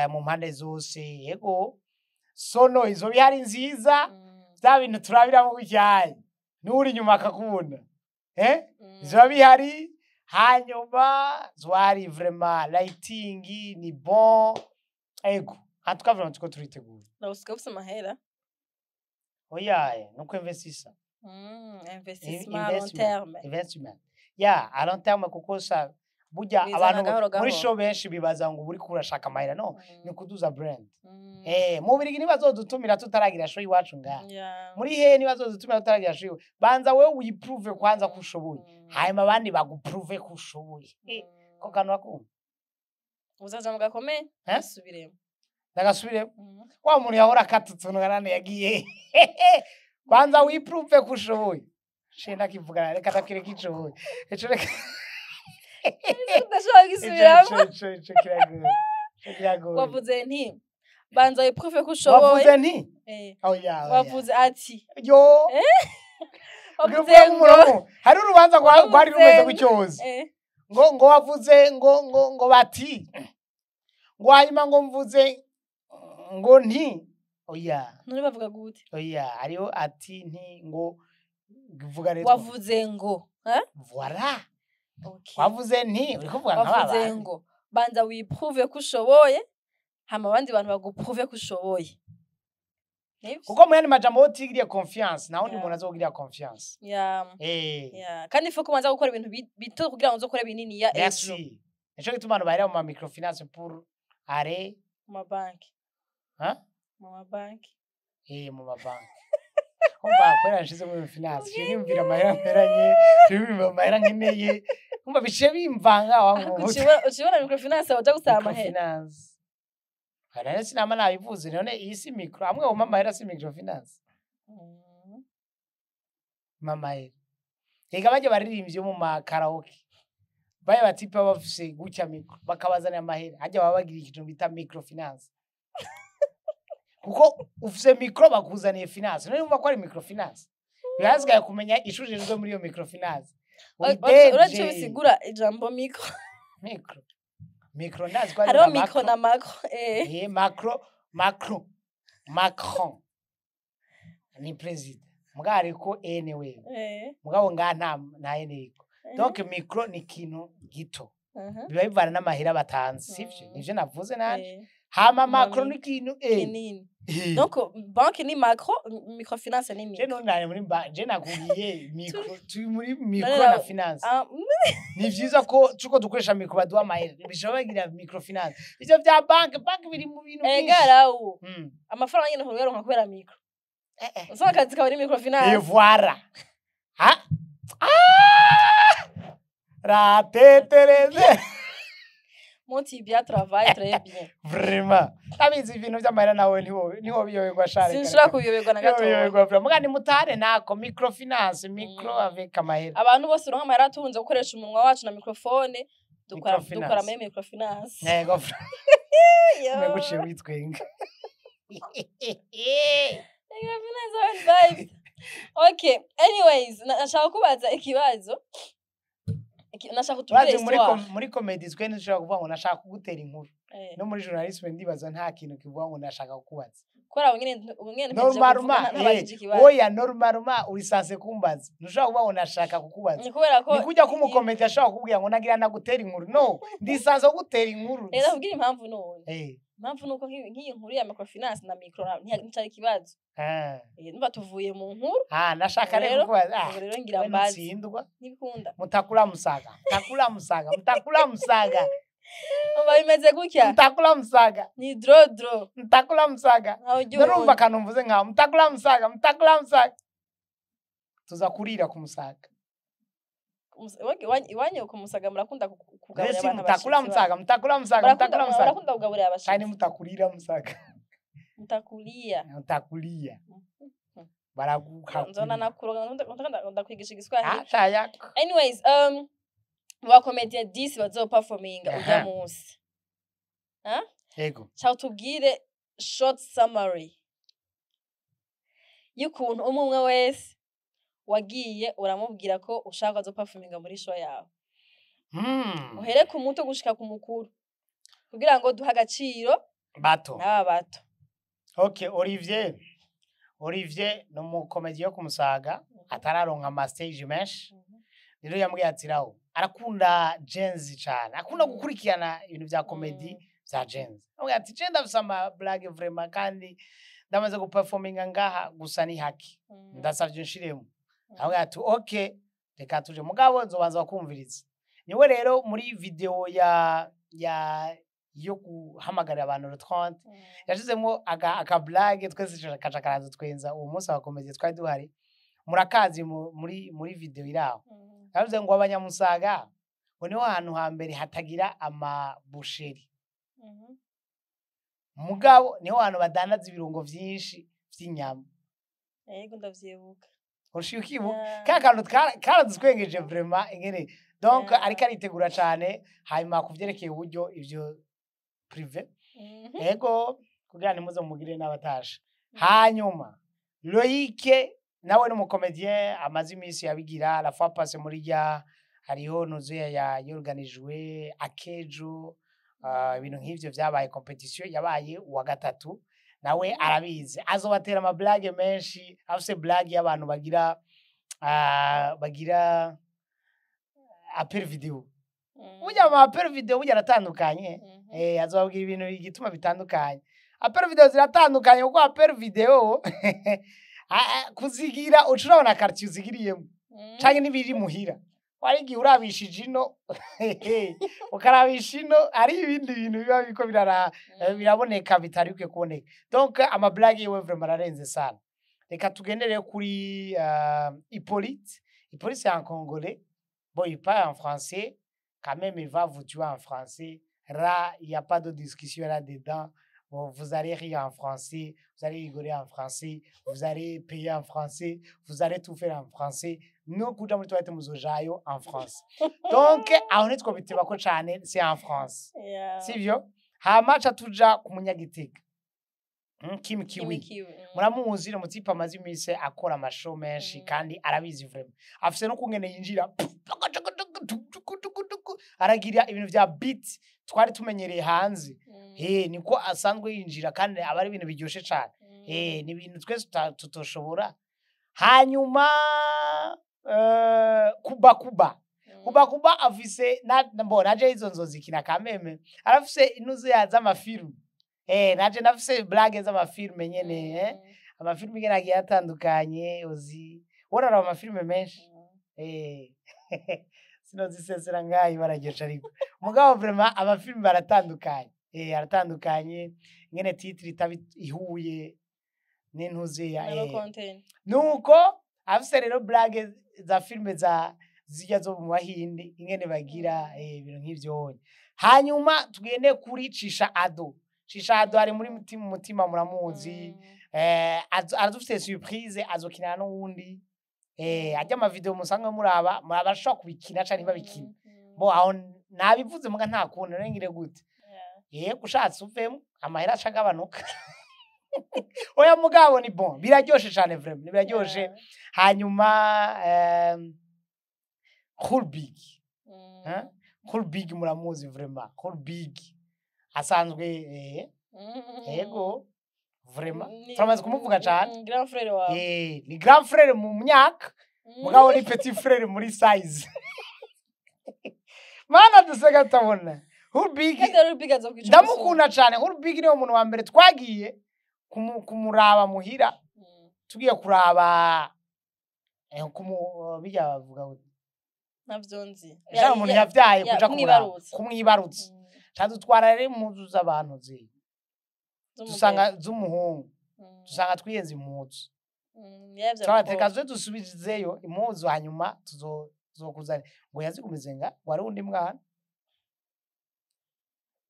mu mpande zose. Yego, sono izo bihari nziza, bya bintu turabiramo gutyaye n'uri inyuma akakubona, bizoba bihari. Hanyuma zwari vraiment lighting ni bon. Ego, en tout cas vraiment turiko turitegura. Nawe usigaye ufise amahera. Oya, nuko investisa. Investissement à long Investment. terme. Investment ya à long terme, kuko sa burya Bizana abantu gahoro muri gahoro. show benshi bibaza ngo uri kurashaka amahera. No, ni kuduza brand. Mu Bubirigi ntibazodutumira tutaragira show iwacu ngaha. Muri hehe ntibazodutumira tutaragira show iwacu. Banza wewe uyiprouve kwanza ko ushoboye, hanyuma abandi baguprouve ko ushoboye. Ko kantu akumva. Uzaza mu gakomeye. Eh? Subiremo. Ndagasubire wa muntu yahora akata utuntu nane yagiye. Banza wiprouve ko ushoboye. Shenda kivugana, reka ndakwereka ico ico, reka. Ndashobora gisubiramo. Ico kiragoye. Ico kiragoye. Wavuze nti banza wiprouve ko ushoboye. Wavuze nti oya, oya. Wavuze ati yo wavuze uvuga ngo nk'umurongo hari urubanza rwari rumeze Wavuze gutyoza ngo wavuze ngo bati ngo hanyuma ngo mvuze ngo nti oya. None bavuga gute? Oya, hariho ati nti ngo vuga rero. Wavuze ngo eh? Voilà. Okay. Wavuze nti uri kuvuga nka Wavuze babandi. ngo banza wiprouve ko ushoboye, hama abandi bantu baguprouve ko ushoboye. Nivyo? Kuko mu yandi majambo wotigiriye confiance, nta wundi muntu azogirira confiance. Yeah. Kandi ifu kubanza gukora ibintu bito kugira ngo uzokore binini ya ejo. Merci, nico gituma abantu bahera mu ma microfinance pour aller Mu mabanki. Hein? Mu mabanki. Mu mabanki. Umva, kubera nshize muri finance, je niyumvira amahera mperanye, niyumvira amahera nkeneye, umva biciye bimvanga wangu mu mutwe. Ucibona microfinance waja gusaba amahera. Microfinance. None sinama nabivuze, none iyi si micro, amwe wumva amahera si microfinance. Mamahera. Ega bajya baririmbyi bo mu ma karaoke. Baya batipe baba bafise gutya micro, bakabazanira amahera. Hajya baba bagira ikintu bita microfinance. Kuko ufise micro bakuzaniye finance. None wumva ko ari microfinance. Birasigaye kumenya ico ujejwe muri iyo microfinance. Uri Uretse DG. bisigura ijambo micro. Micro. Micro ndazi ko ari Hariho nka micro macro. na macro. Macro, Macron. Macron. Ni president. Mugabo ariko anyway. Mugabo ngaha nta N iriko. Donc micro ni ikintu gito. Biba bivana n'amahera batanze, sivyo? Nivyo navuze nanje. Hama macro ni ikintu Kinini. Donc banque ni macro, microfinance ni Je micro. none muri ba je nakubwiye micro, turi muri micro None na finance. Ah, Ni vyiza ko tuko dukoresha micro baduha amahera. Bishobora bagira microfinance. Ivyo vya banque, banque biri mu bintu Ega byinshi. rawo. Amafaranga nyene ntuyaronka kubera micro. Usanga akazi kawe ni microfinance. Et voilà. Ah! Ah! Ratetereze. Mon tibia travaille très bien. Vraiment abizi ibintu vy'amahera nawe ntiwo biyoberwa share. Sinshobora kubiyoberwa na gatoya. Biyoberwa vraiment. Mugani mutare nako microfinance micro avec amahera. Abantu bose uronka amahera atunze gukoresha umunwa wacu na microphone, dukora Microfinance. dukora muri microfinance. Yego. Yo. Umenga witwenga. Microfinance and vibes. Okay, anyways, nashaka kubaza ikibazo. Nashaka kutubwira Urazi muri histoire. muri comedy twe ntushobora kuvuga ngo nashaka kugutera inkuru. Eh, No muri journalisme ndibaza nta kintu kivuga ngo ndashaka kukubaza. Kubera ubu nyene mpejeje kuvuga Normalement, ntabajije ikibazo. oya, normalement uri censé kumbaza, ntushobora kuvuga ngo ndashaka kukubaza. Ni kubera ko Ni kujya ko umukomedi ashobora kukubwira ngo nagira nagutera inkuru. No, ndi censé kugutera inkuru. Rero ndakubwira impamvu none. Impamvu nuko nk'iyi nkuru ya microfinance na micro nticari ikibazo. Eh, numva tuvuye mu nkuru. Ah, nashaka rero Rero, kukubaza. Ah, ubu rero ngira we mbaze. nutsindwa. Ntibikunda. Mutakula musaga, mutakula musaga, mutakula musaga. Umva bimeze gutya. Mutakula musaga. Ni dro dro. Mutakula musaga. Ntawe ujya Nurumva uwundi. akantu mvuze nkaho mutakula musaga, mutakula musaga, tuza kurira ku musaga. Iwanyu ku Musaga murakunda kugaburira Mbese abantu mutakula abashitsi. musaga, mutakula musaga, mutakula musaga. Murakunda kugaburira Kandi abashitsi. mutakurira musaga. Mutakulia. Mutakulia. Baraguka. Nzona nakuroga ndakwigisha igiswahili. Acha yako. Anyways, mu bakomediye 10 bazoperforminga urya munsi, Yego. Ca tubwire short summary y'ukuntu umwe umwe wese wagiye uramubwira ko ushaka azoperforminga muri show yawe. Uhere ku muto gushika ku mukuru kugira ngo duhe agaciro Bato. n'aba bato. Okay, Olivier. Olivier ni umukomedi yo kumusaga atararonka ama stage menshi. Rero yambwiye ati rawo arakunda Gen-Z cyane. Akunda gukurikirana ibintu bya comedy bya Gen-Z. Amubwira ati je ndafise ama blague vraiment kandi ndamaze guperforminga ngaha gusa ni haki. Ndasavye nshiremo. Amubwira ati okay, reka tuje mugabo nzobanza kumviriza. Niwe rero muri video ya yo guhamagarira abantu le 30 yashizemo aka blague twese kaca karaza twenza uwo munsi. Abakomezi twari duhari murakazi muri video iraho. Yavuze ngo abanyamusaga ngo niho hantu hambere hatagira amabusheri, mugabo niho hantu badandaza ibirungo vyinshi vy'inyama. Yego, ndavyibuka. Ushiye ukibuka? Yeah. Ka kantu karadutwengeje vraiment ingene donc ariko aritegura cane. Hanyuma kuvyerekeye uburyo, ivyo privé. Ego, kugira ntimuze mugire n'abatashe. Hanyuma Loïc nawe ni umukomedien amaze iminsi yabigira. La fois passée muri rya hariho nuzuye ya yorganijwe akejo, ibintu nk'ivyo vyabaye competition, yabaye uwa gatatu. Nawe arabizi, azobatera ama blague menshi. Afise blague y'abantu bagira bagira appel vidéo. Burya ama appel vidéo burya aratandukanye. Azobabwira ibintu igituma bitandukanye. Appel vidéo ziratandukanye kuko appel vidéo kuzigira uca urabona quartier uzigiriyemo canke n'ibiri muhira. Wari igihe urabishije ino ukarabisha ino, ari ibindi bintu biba biriko biraboneka bitari bikwiye kuboneka. Donc ama blague yiwe vraiment ararenze sana. Reka tugendere kuri Hippolyte. Hippolyte, c'est un Congolais. Bon, il parle en français quand même, il va vous tuer en français. Là, il n'y a pas de discussion là-dedans. Bon, vous allez rire en français, vous allez rigoler en français, vous allez payer en français, vous allez tout faire en français. No kuja muri toilette muzojayo en France. Donc aho ntitwobitebako cane, c'est en France. Sivyo? Hama ca tuja ku munyagitega. Kim Kiwi. Kimi Kiwi. Muramuzi, ni umutipe amaze iminsi akora amashow menshi kandi arabizi vraiment. Afise no kungene yinjira aragira ibintu vya beat twari tumenyereye hanze. Niko asanzwe yinjira kandi aba ari ibintu biryoshe cane. Ni ibintu twese tutoshobora. Hanyuma Kuba Kuba. Kuba Kuba afise na mbona naje izo nzozikina kameme. Arafise inuzu ya z'amafilm. Naje nafise blague z'amafilm nyene, Amafilm nyene agiye atandukanye uzi. Worara amafilm menshi. Sinozisesera ngayi bararyoshe ariko. Mugabo vraiment amafilm baratandukanye. Aratandukanye ingene titre itaba ihuye n'intuzi ya Nabo content. Nuko afise rero blague za filme za zirya zo mu Bahindi ingene bagira ibintu nk'ivyo. Hanyuma tugende kuri Cisha Ado. Cisha Ado ari muri mutima mutima, muramuzi. Aradufite surprise, azokinana n'uwundi. Ajya ama video musanga muraba, murabashobora kubikina canke ntibabikina. Bo aho nabivuze, muga nta kuntu nengire gute. Yego, ushatse uvemo amahera acagabanuka. Oya, mugabo ni bon, biraryoshe cane, vraiment biraryoshe. Hanyuma Cool Big. Hein? Cool Big muramuzi vraiment. Cool Big asanzwe yego, vraiment turamaze kumuvuga cane. Grand frère wawe. Ni grand frère mu myaka, mugabo ni petit frère muri size. Mana, dusega tabona Cool Big. Kandi rero Big azokwica. Ndamukunda cane. Cool Big niwe muntu wa mbere twagiye kumuraba muhira, tugiye kuraba bijya bavuga ngo Navyo nzi. Jean, umuntu yavyaye, kuja kumuraba, kumwibarutsa. Kumwibarutsa. Cadutwara rero impuzu z'abantu zi Z'umugore. Dusanga z'umuhungu, dusanga twiyenze impuzu. Yavyo. Twabateka zo dusubizeyo impuzu, hanyuma tuzokuzana ngo yazigumize nga wari undi mwana.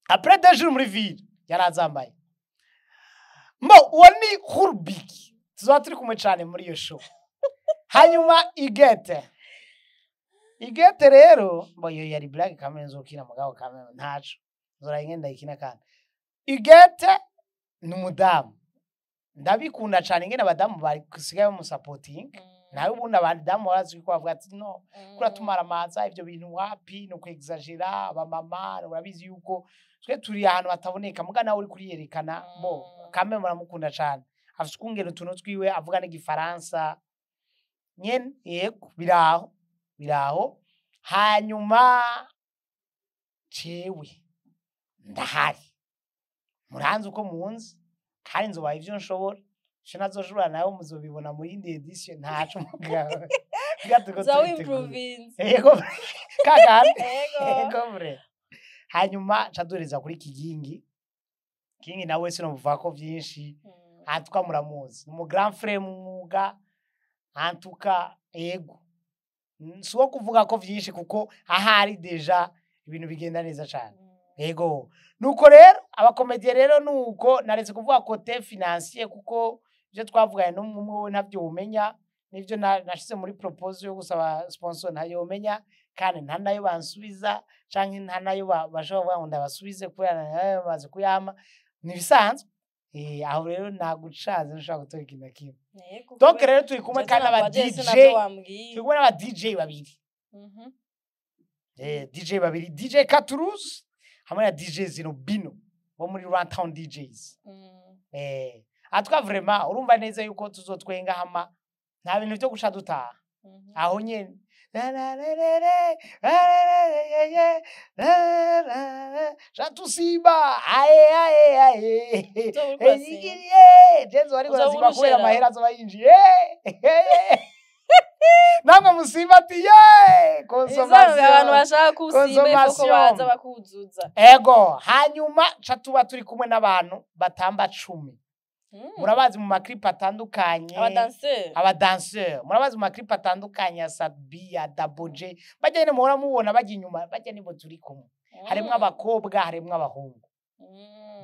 Après 2 jours muri ville yarazambaye. Mbo uwo ni Hurbik, tuzoba turi kumwe cane muri iyo show. Hanyuma Igete rero, mbo iyo yari blague kamwe nzokina, mugabo kamwe ntaco nzora ingenda ikina. Kandi Igete ni umudamu ndabikunda cane, ingene abadamu basigaye bamusapotinga. Nawe ubundi abadamu barazi ko bavuga ati no kuratumara amaza, ivyo bintu wapi, no kwexagera. Abamama urabizi yuko twe turi ahantu hataboneka, muga nawe uri kuriyerekana bo. Kame muramukunda cane, afise ukungene utuntu twiwe avuga n'igifaransa nyene. Yego, biraho biraho. Hanyuma jewe ndahari, muranzi uko munzi, kandi nzobaha ivyo nshobora. Ico nazoshobora nawe muzobibona mu yindi edition, ntaco mugabo. Bwa turiko Za turitegura. wimprovinze. Yego, kakandi. Yego. Yego bre. Hanyuma ca duhereza kuri Kigingi. Kigingi nawe sinomuvuga vyinshi, antuka muramuzi, ni umu grand frère mu mwuga, antuka yego. Si uwo kuvuga ko vyinshi kuko ahari déjà ibintu bigenda neza cane. Yego, nuko rero abakomediye rero nuko naretse kuvuga côté financier, kuko ivyo twavuganye n'umwe we ntavyo umenya, n'ivyo nashize muri proposal yo gusaba sponsor ntayo umenya, kandi nta nayo bansubiza canke nta nayo bashobora kuvuga ngo ndabasubize kubera nayo bamaze kuyampa, ni ibisanzwe. Aho rero nagucaze ntushobora gutora ikintu na kimwe. Yego. Donc rero turi kumwe kandi n'aba DJ, turi kumwe n'aba DJ babiri. DJ babiri, DJ Katuruz hamwe na DJ Zinobino bo muri Runtown DJs. Atwa vraiment urumva neza yuko tuzotwenga hama nta bintu vyo guca dutaha aho nyene. La la la la la, la la la la la la la, Jatusiba aye aye aye. Uzoba uriko urasimba. Eyigiriye jezo ariko Uzoba arasimba kubera urushera. amahera azoba yinjiye. Namwe musimba ati ye Izamwe consommation. Abantu bashaka kusimba ifo ko Consommation. baza bakuzuza. Ego, hanyuma ca tuba turi kumwe n'abantu batamba 10. Murabazi mu maklipu atandukanye. Abadanseri. Abadanseur murabazi mu maklipu atandukanye ya Sadbi, ya Double J, bajya nyene muhora mubona bajya inyuma, bajya nibo turi kumwe. Harimwo abakobwa, harimwo abahungu.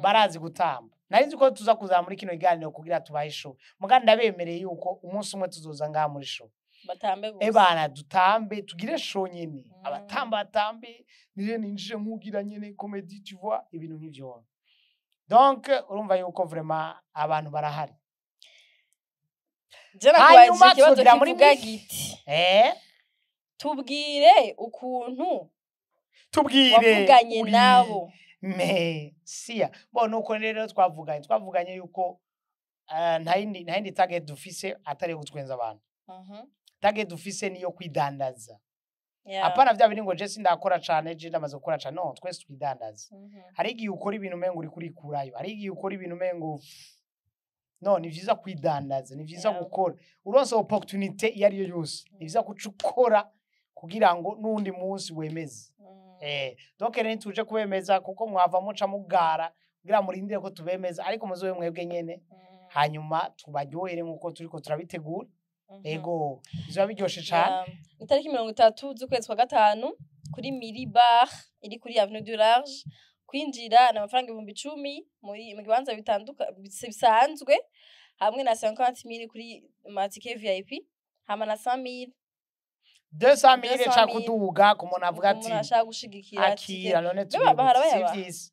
Barazi gutamba. Nari nzi ko tuza kuza muri kino kiganiro kugira tubahe show, muga ndabemereye yuko umunsi umwe tuzoza ngaha muri show. Batambe gusa. Ebana, dutambe, tugire show nyene. Abatamba batambe, nire ninjije nkugira nyene comedy, tu vois, ibintu nk'ivyo. Donc urumva yuko vraiment abantu barahari. Je nakubajije Hanyuma ikibazo tuzogira muri kivuga giti: tubwire ukuntu Tubwire wavuganye uri nabo. Mesiya bo. Nuko rero twavuganye yuko nta yindi target dufise atari iyo gutwenza abantu. Target dufise niyo kwidandaza. Apana vya bindi ngo je sindakora cane, je ndamaze gukora cane. No, twese twidandaza. Hari igihe ukora ibintu umengo uri kurikurayo, hari igihe ukora ibintu umengo no. Ni vyiza kwidandaza, ni vyiza gukora. Uronse opportunité iyo ari yo yose, ni vyiza kuca ukora kugira ngo n'uwundi munsi wemeze. Donc rero ntituje kubemeza kuko mwava muca mugara kugira murindire ko tubemeza, ariko muzobe mwebwe nyene, hanyuma tubaryohere nk'uko turiko turabitegura. Ego, bizoba biryoshe cane. Yeah. Itariki 30 z'ukwezi kwa gatanu. Kuri Miri Bar iri kuri Avenue du Large. Kwinjira ni amafaranga 10,000 muri mu kibanza bitanduka bisanzwe, hamwe na 50,000 kuri matike VIP, hama na 100,000. 200 mille 200 ca 000. Kuduga ku muntu avuga ati umuntu ashaka gushigikira akira none Mbega bahara turi bayaba? Si vyisi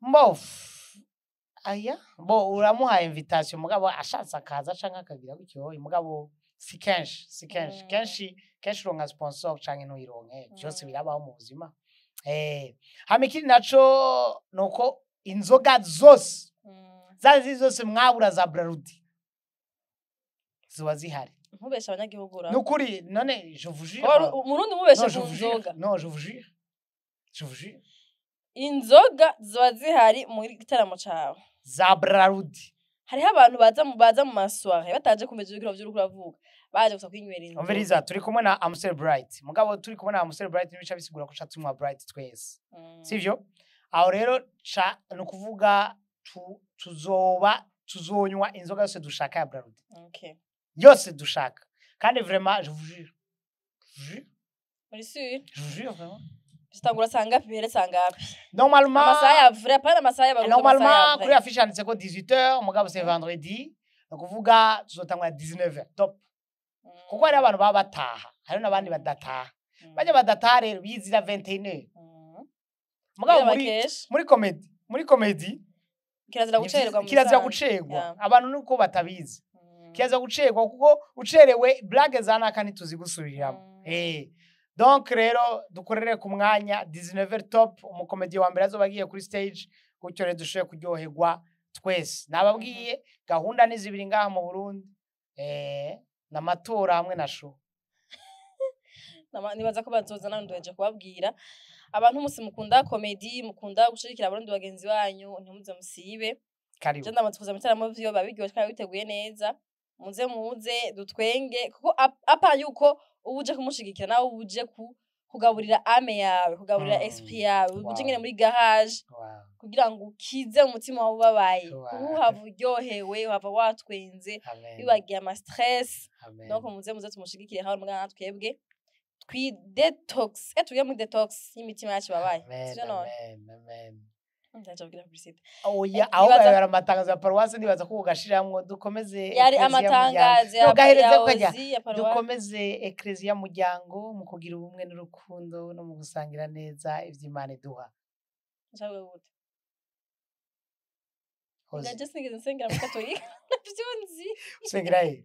mbof aya bo uramuhaye invitation, mugabo ashatse akaza canke akagira gutyo, mugabo si kenshi, si kenshi. Kenshi kenshi uronka sponsor canke ntuyironke, vyose birabaho mu buzima. Hama ikindi naco nuko inzoga zose zazi zose mwabura za Brarudi ziba zihari. Ntubeshe abanyagihugu ra. Nukuri none, je vous jure. Umurundi mubeshe Non, je ku vous jure. nzoga. Non, je vous jure, je vous jure. Inzoga ziba zihari muri gitaramo cawe? Za Brarudi. Hariho abantu baza mu ma soirées bataje kumva ivyo vy'uriko uravuga, baje gusa kwinywera inzoga. Umviriza, turi kumwe na Amstel Bright, mugabo turi kumwe na Amstel Bright n'ibica bisigura ko ca tunywa Bright twese. Sivyo? Aho rero ca ni ukuvuga tuzoba tuzonywa inzoga yose dushaka ya Brarudi. Yose dushaka, kandi vraiment, je vous jure. Je vous jure. Muri sûr? Je vous jure vraiment. Bitangura sangapi, bihere sangapi? Normalement Amasaha ya vrai, apana amasaha y'abarundi, amasaha ya normalement vrai. Kuri affiche handitse ko 18h, mugabo c'est vendredi, ni ukuvuga tuzotangura 19h top, kuko hariho abantu baba bataha, hariho n'abandi badataha. Bajya badataha rero bizira 21h. Mugabo Kubera muri bakesha. muri comédie Kirazira gucererwa mu kirazira bisanzwe. gucerwa. Abantu nuko batabizi. Kirazira gucerwa kuko ucerewe blague za naka ntituzigusubiriramo. Donc rero dukorere ku mwanya, 19h top, umukomedi wa mbere azoba agiye kuri stage, gutyo rero dushobore kuryoherwa twese. Nababwiye gahunda ni zibiri ngaha mu Burundi, n'amatora hamwe na show. Nibaza ko bazoza nawe nduheje kubabwira. Abantu musi mukunda comédie, mukunda gushigikira abarundi bagenzi banyu, ntimuze musibe. Karibu. Je ndamaze kuza mu bitaramo vyo biba biryoshe kandi biteguye neza. Muze muze dutwenge, kuko apa yuko uba uje kumushigikira, nawe uba uje kugaburira âme yawe, kugaburira esprit yawe, uba uje nyene muri garage kugira ngo ukize umutima wawe ubabaye. Kuko uhava uryohewe, uhava watwenze, Amen. wibagiye ama stress. Amen. Donc muze muze tumushigikire hano mwana, twebwe twi detox, tugiye muri detox y'imitima yacu babaye. Amen, Sivyo none? amen, amen. Ndaje kubwira publicité. Oya, Eh, aho yari amatangazo ya paruwasi, ndibaza ko ugashiramwo dukomeze Yari Ecclesia amatangazo Muryango. Gahereze ya kajya Ozi ya paruwasi. Dukomeze Ecclesia Muryango mu kugira ubumwe n'urukundo no mu gusangira neza ivy'Imana iduha. Ndavuga gute? Hozi. Ndaje sinigeze nsengera muri katolika, navyo nzi. Usengera he?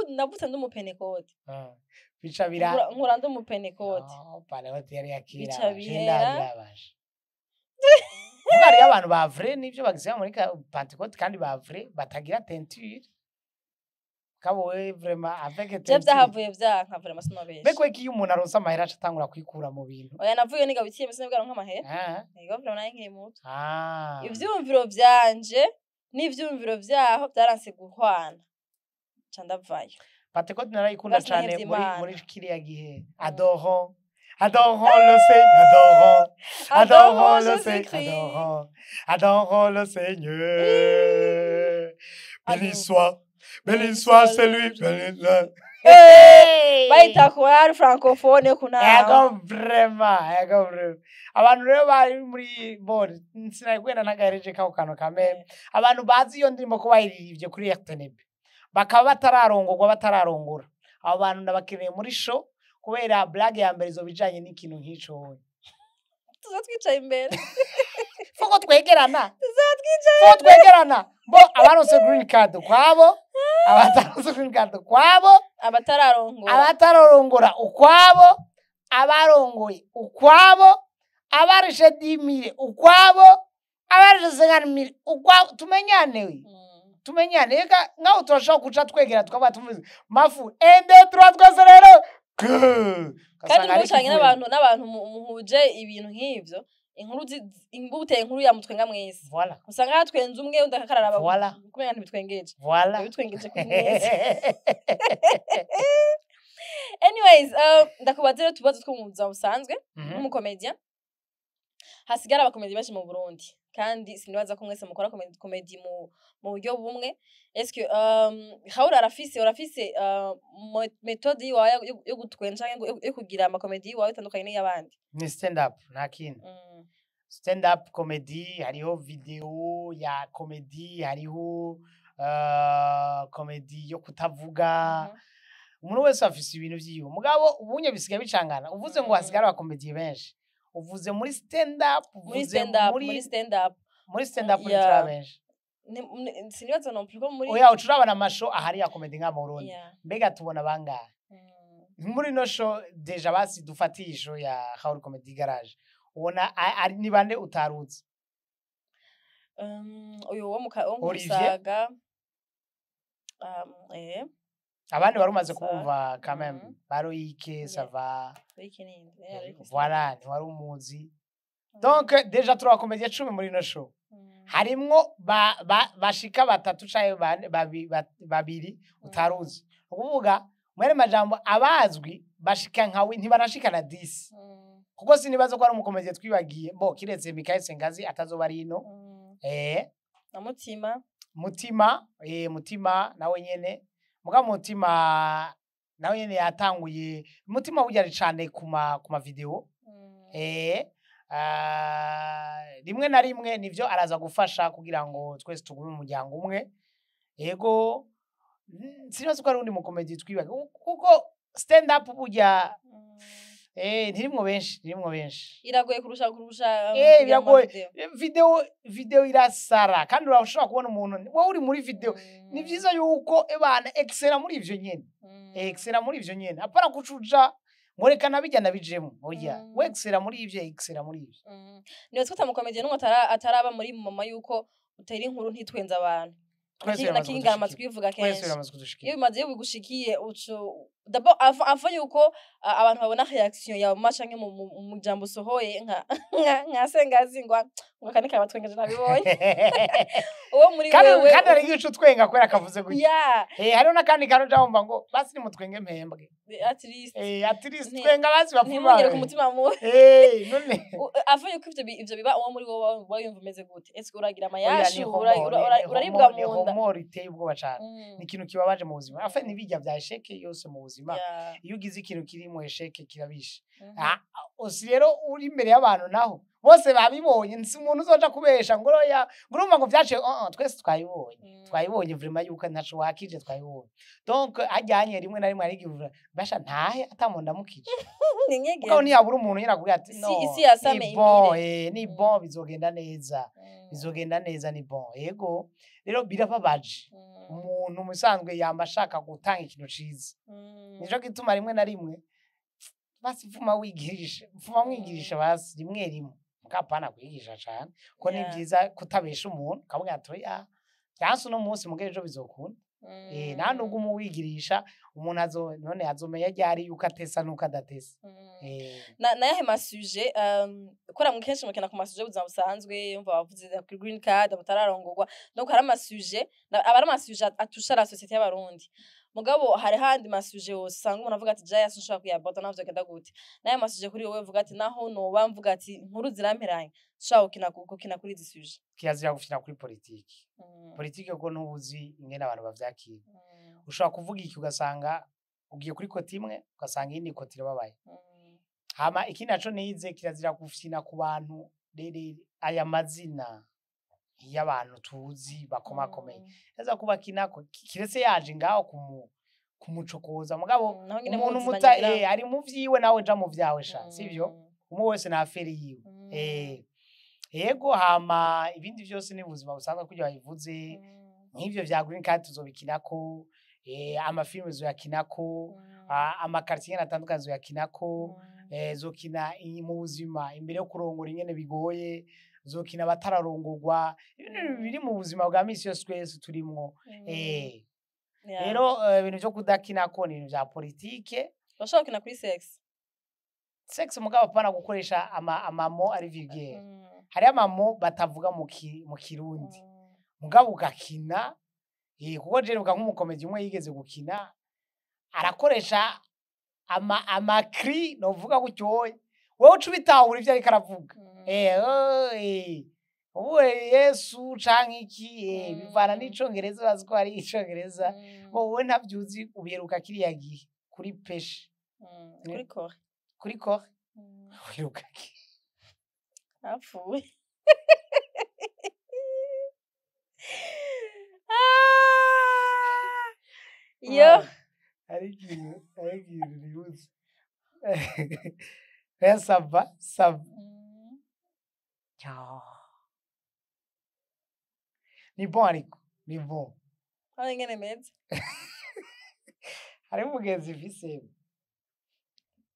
Navutse ndi umupenekote. Ah, bica bira Nkura ndi umupenekote. Oh, Pentecote yari yakira Bica abashe, bihera. ndabirabashe. Kuko hariyo abantu ba vrai nivyo bagisaba muri Pentecote, kandi ba vrai batagira teinture. Kabo we vraiment avec Je teinture. vyahavuye vyanka vraiment, sinobesha. Mbega iyo umuntu aronse amahera aca atangura kwikura mu bintu. Oya, navuye niga witiye mbese nibwo nk'amahera. Yego, vraiment nari nkiri muto. Ivyumviro vyanje n'ivyumviro vyaho vyaranse guhwana, ca ndavayo. Pentecote narayikunda Basi cane nahevye muri Imana. muri kiriya gihe. Adorons, adorons le Seigneur, adorons, adorons le Seigneur, Jésus-Christ. Adorons, adorons le Seigneur. Béni soit, béni soit celui, béni soit. Bayita korali francophone yo kunama. Ego vraiment, ego vraiment. Abantu rero bari muri bon, sinari ntagahereje kako kantu kameme. Abantu bazi iyo ndirimbo ko bayiririmbye kuri RTNB, bakaba batararongorwa, batararongora. Abo bantu ndabakeneye muri show kubera blague ya mbere izoba ijanye n'ikintu nk'ico. Tuza twicaye imbere. Foko twegerana. Foko twegerana. Bo abaronse green card ukwabo, abataronse green card ukwabo, Abatararongora. Abatararongora ukwabo, abarongoye ukwabo, abarishe 10 000 ukwabo, abarishe 50 000 ukwabo, tumenyane we. Tumenyane eka nkaho turashobora kuca twegera tukaba tumuzi mafu ende trois twese rero. Kandi ntucange n'abantu muhuje ibintu nk'ivyo, inkuru uteye inkuru ya mutwenga mwese. Voilà. Usanga hatwenze umwe, undi akakararaba Voilà. kumenya ntibitwengeje. Voilà. Bitwengeje kuri mwese. Anyways, ndakubaza rero utubazo two mu buzima busanzwe. Nk'umukomediya, hasigara abakomedi benshi mu Burundi. Kandi sinibaza ko mwese mukora comedy mu buryo bumwe. Est-ce que Raoul arafise, urafise méthode yiwawe yo gutwenza canke yo kugira ama comedy yiwawe itandukanye n'iy'abandi? Ni stand up, nta kindi. Stand up comedy, hariho video ya comedy, hariho comedy yo kutavuga. Umuntu wese afise ibintu vyiwe, mugabo ubunye bisigaye bicangana. Uvuze ngo hasigara abakomediye benshi, uvuze muri stand up? Muri Uvuze stand up. muri Muri stand up. Muri stand up ntituri benshi. Sinibaza non plus ko muri Oya, uca urabona ama show ahari ya comedy nka mu Burundi, mbega tubona bangahe? Muri no show déjà, basi dufatiye i show ya Raoul Comedy Garage, ubona ari ni bande utaruzi? Uyu wo mu Olivier? Musaga, Abandi wari umaze Musaga. kumva quand même. Baroike, ça va. Wiki ninde? Ariko Voilà, ntiwari umuzi. Donc déjà turi abakomediye 10 muri ino show, harimwo bashika batatu canke bane, babiri utaruzi. Ukuvuga mwene majambo, abazwi bashika nkawe ntibanashika na 10, kuko sinibaza ko ari umukomediye twibagiye bo, kiretse Mikael Sengazi atazoba ari ino. Na Mutima. Mutima, Mutima nawe nyene, muga Mutima nawe nyene yatanguye. Mutima burya ari cane kuma video. Rimwe na rimwe nivyo araza gufasha kugira ngo twese tugume mu muryango umwe. Ego, sinibaza ko ari undi mukomedi twibagiye, kuko stand up burya ntirimwo benshi, ntirimwo benshi. Iragoye kurusha kugira ama Biragoye. video. Video irasara, kandi urashobora kubona umuntu wowe uri muri video. Ni vyiza yuko ebana excella muri ivyo nyene. Excella muri ivyo nyene, apana kucuja ngo reka nabijya nabijemo, oya. We excella muri ivyo, excella muri ivyo. Niba twita mukomediye n'umwe ataraba muri mama yuko utera inkuru ntitwenze abantu. Twese Na biramaze Kinga kudushikira. twivuga Twese kenshi. biramaze Iyo kudushikira. bimaze, iyo bigushikiye, uco d'abord avant yuko abantu babona reaction yawe mu canke mu jambo usohoye, nka Sengazi ngo akane kabatwengeje, nabibonye uwo muri Kandi wewe. kandi hari igihe uca utwenga kubera kavuze gutya. Hariho n'akandi kantu uca wumva ngo basi nimutwenge mpembwe. At least. At least twenga basi bapfume. Ntimugere ku mutima mubi. None Avant yuko ivyo biba, uwo muri wowe uba wiyumva umeze gute? Ese uragira Oya, amayashu? ni homo, Uraribwa ni mu nda? homo riteye ubwoba cane. Ni ikintu kibabaje mu buzima, afe nibijya vya échec yose mu buzima. Iyo ugize ikintu kirimo échec, kirabishe. Usi rero uri imbere y'abantu naho bose babibonye, nsi umuntu uzoja kubesha ngo oya, ngo urumva ngo vyaciye, oh, oh, twese twabibonye. Twabibonye vraiment yuko ntaco wakije, twabibonye. Donc hajyanye rimwe na rimwe hari igihe uvuga, basha ntahe atamuntu ndamukije. Ni nyegera. Mugabo ntiyabura umuntu nyine akubwira ati no, Isi yasame ni bon, imire. ni bon, bizogenda neza. Bizogenda neza, ni bon. Yego, rero birababaje. Umuntu musanzwe yamba ashaka gutanga ikintu ciza. Nico gituma rimwe na rimwe basi pfuma wigirisha, pfuma mwigirisha basi rimwe rimwe, mukapana kwigisha cane, ko ni vyiza kutabesha umuntu, ukamubwira ati oya, vyanse uno munsi, mugabo ejo bizokunda. Nta nubwo umuwigirisha umuntu azo none azomenya ryari yuko atesa nuko adatesa? Na nayahe ma sujet kora mu kenshi mukina ku ma sujet y'ubuzima busanzwe? Yumva bavuze kuri green card, batararongorwa, donc hari ama sujet aba ari ama sujet atusha la société y'Abarundi. Mugabo hari handi ma sujet usanga umuntu avuga ati jaya sinshobora kuyaborda, navyo genda gute? Naye ma sujet kuri wowe uvuga ati naho noba mvuga ati inkuru ziramperanye, ushobora gukina kuri izi sujet? Kirazira gufina kuri politiki. Politiki ko ntubuzi ingene abantu bavyakira. Ushobora kuvuga iki, ugasanga ugiye kuri côté imwe, ugasanga iyindi côté irababaye. Hama ikindi naco nize, kirazira gufina ku bantu rere aya mazina y'abantu tuzi bakomakomeye. Eza kubakinako kiretse yaje ngaho kumucokoza, mugabo Naho nyene umuntu muzimanye muta ngira. Ari mu vyiwe, nawe ja mu vyawe sha, sivyo? Umwe wese na affaire yiwe. Yego, hama ibindi vyose ni ubuzima busanzwe kugira babivuze. Nk'ivyo vya green card tuzobikinako, amafilme zoyakinako, ama quartier nyene atandukanye zoyakinako, zokina mu buzima imbere yo kurongora ingene bigoye, zokina abatararongorwa, ibintu biri mu buzima bwa misi yose twese turimwo. Rero ibintu vyo kudakinako ni ibintu vya politike. Bashobora gukina kuri sex? Sex, mugabo apana gukoresha ama mots ari vulgaire. Hariho ama mots batavuga mu Kirundi, mugabo ugakina, kuko je nibuka nk'umukomedi umwe yigeze gukina arakoresha ama cris, novuga gutyoye, wewe uca ubitahura ivyo ariko aravuga. Oh. Ubu Yesu canke iki, bivana n'icongereza, urazi ko hari icongereza. Wowe ntavyuzi, ubiheruka kiriya gihe kuri peshe. Kuri kore. Kuri kore uheruka Apfuye. Ah! Yo. Hari ikintu nibutse. Oya, ça va, ça va. Ya. Ni bon, ariko ni bon. Hano ingene meze. Hariho umugenzi mfise,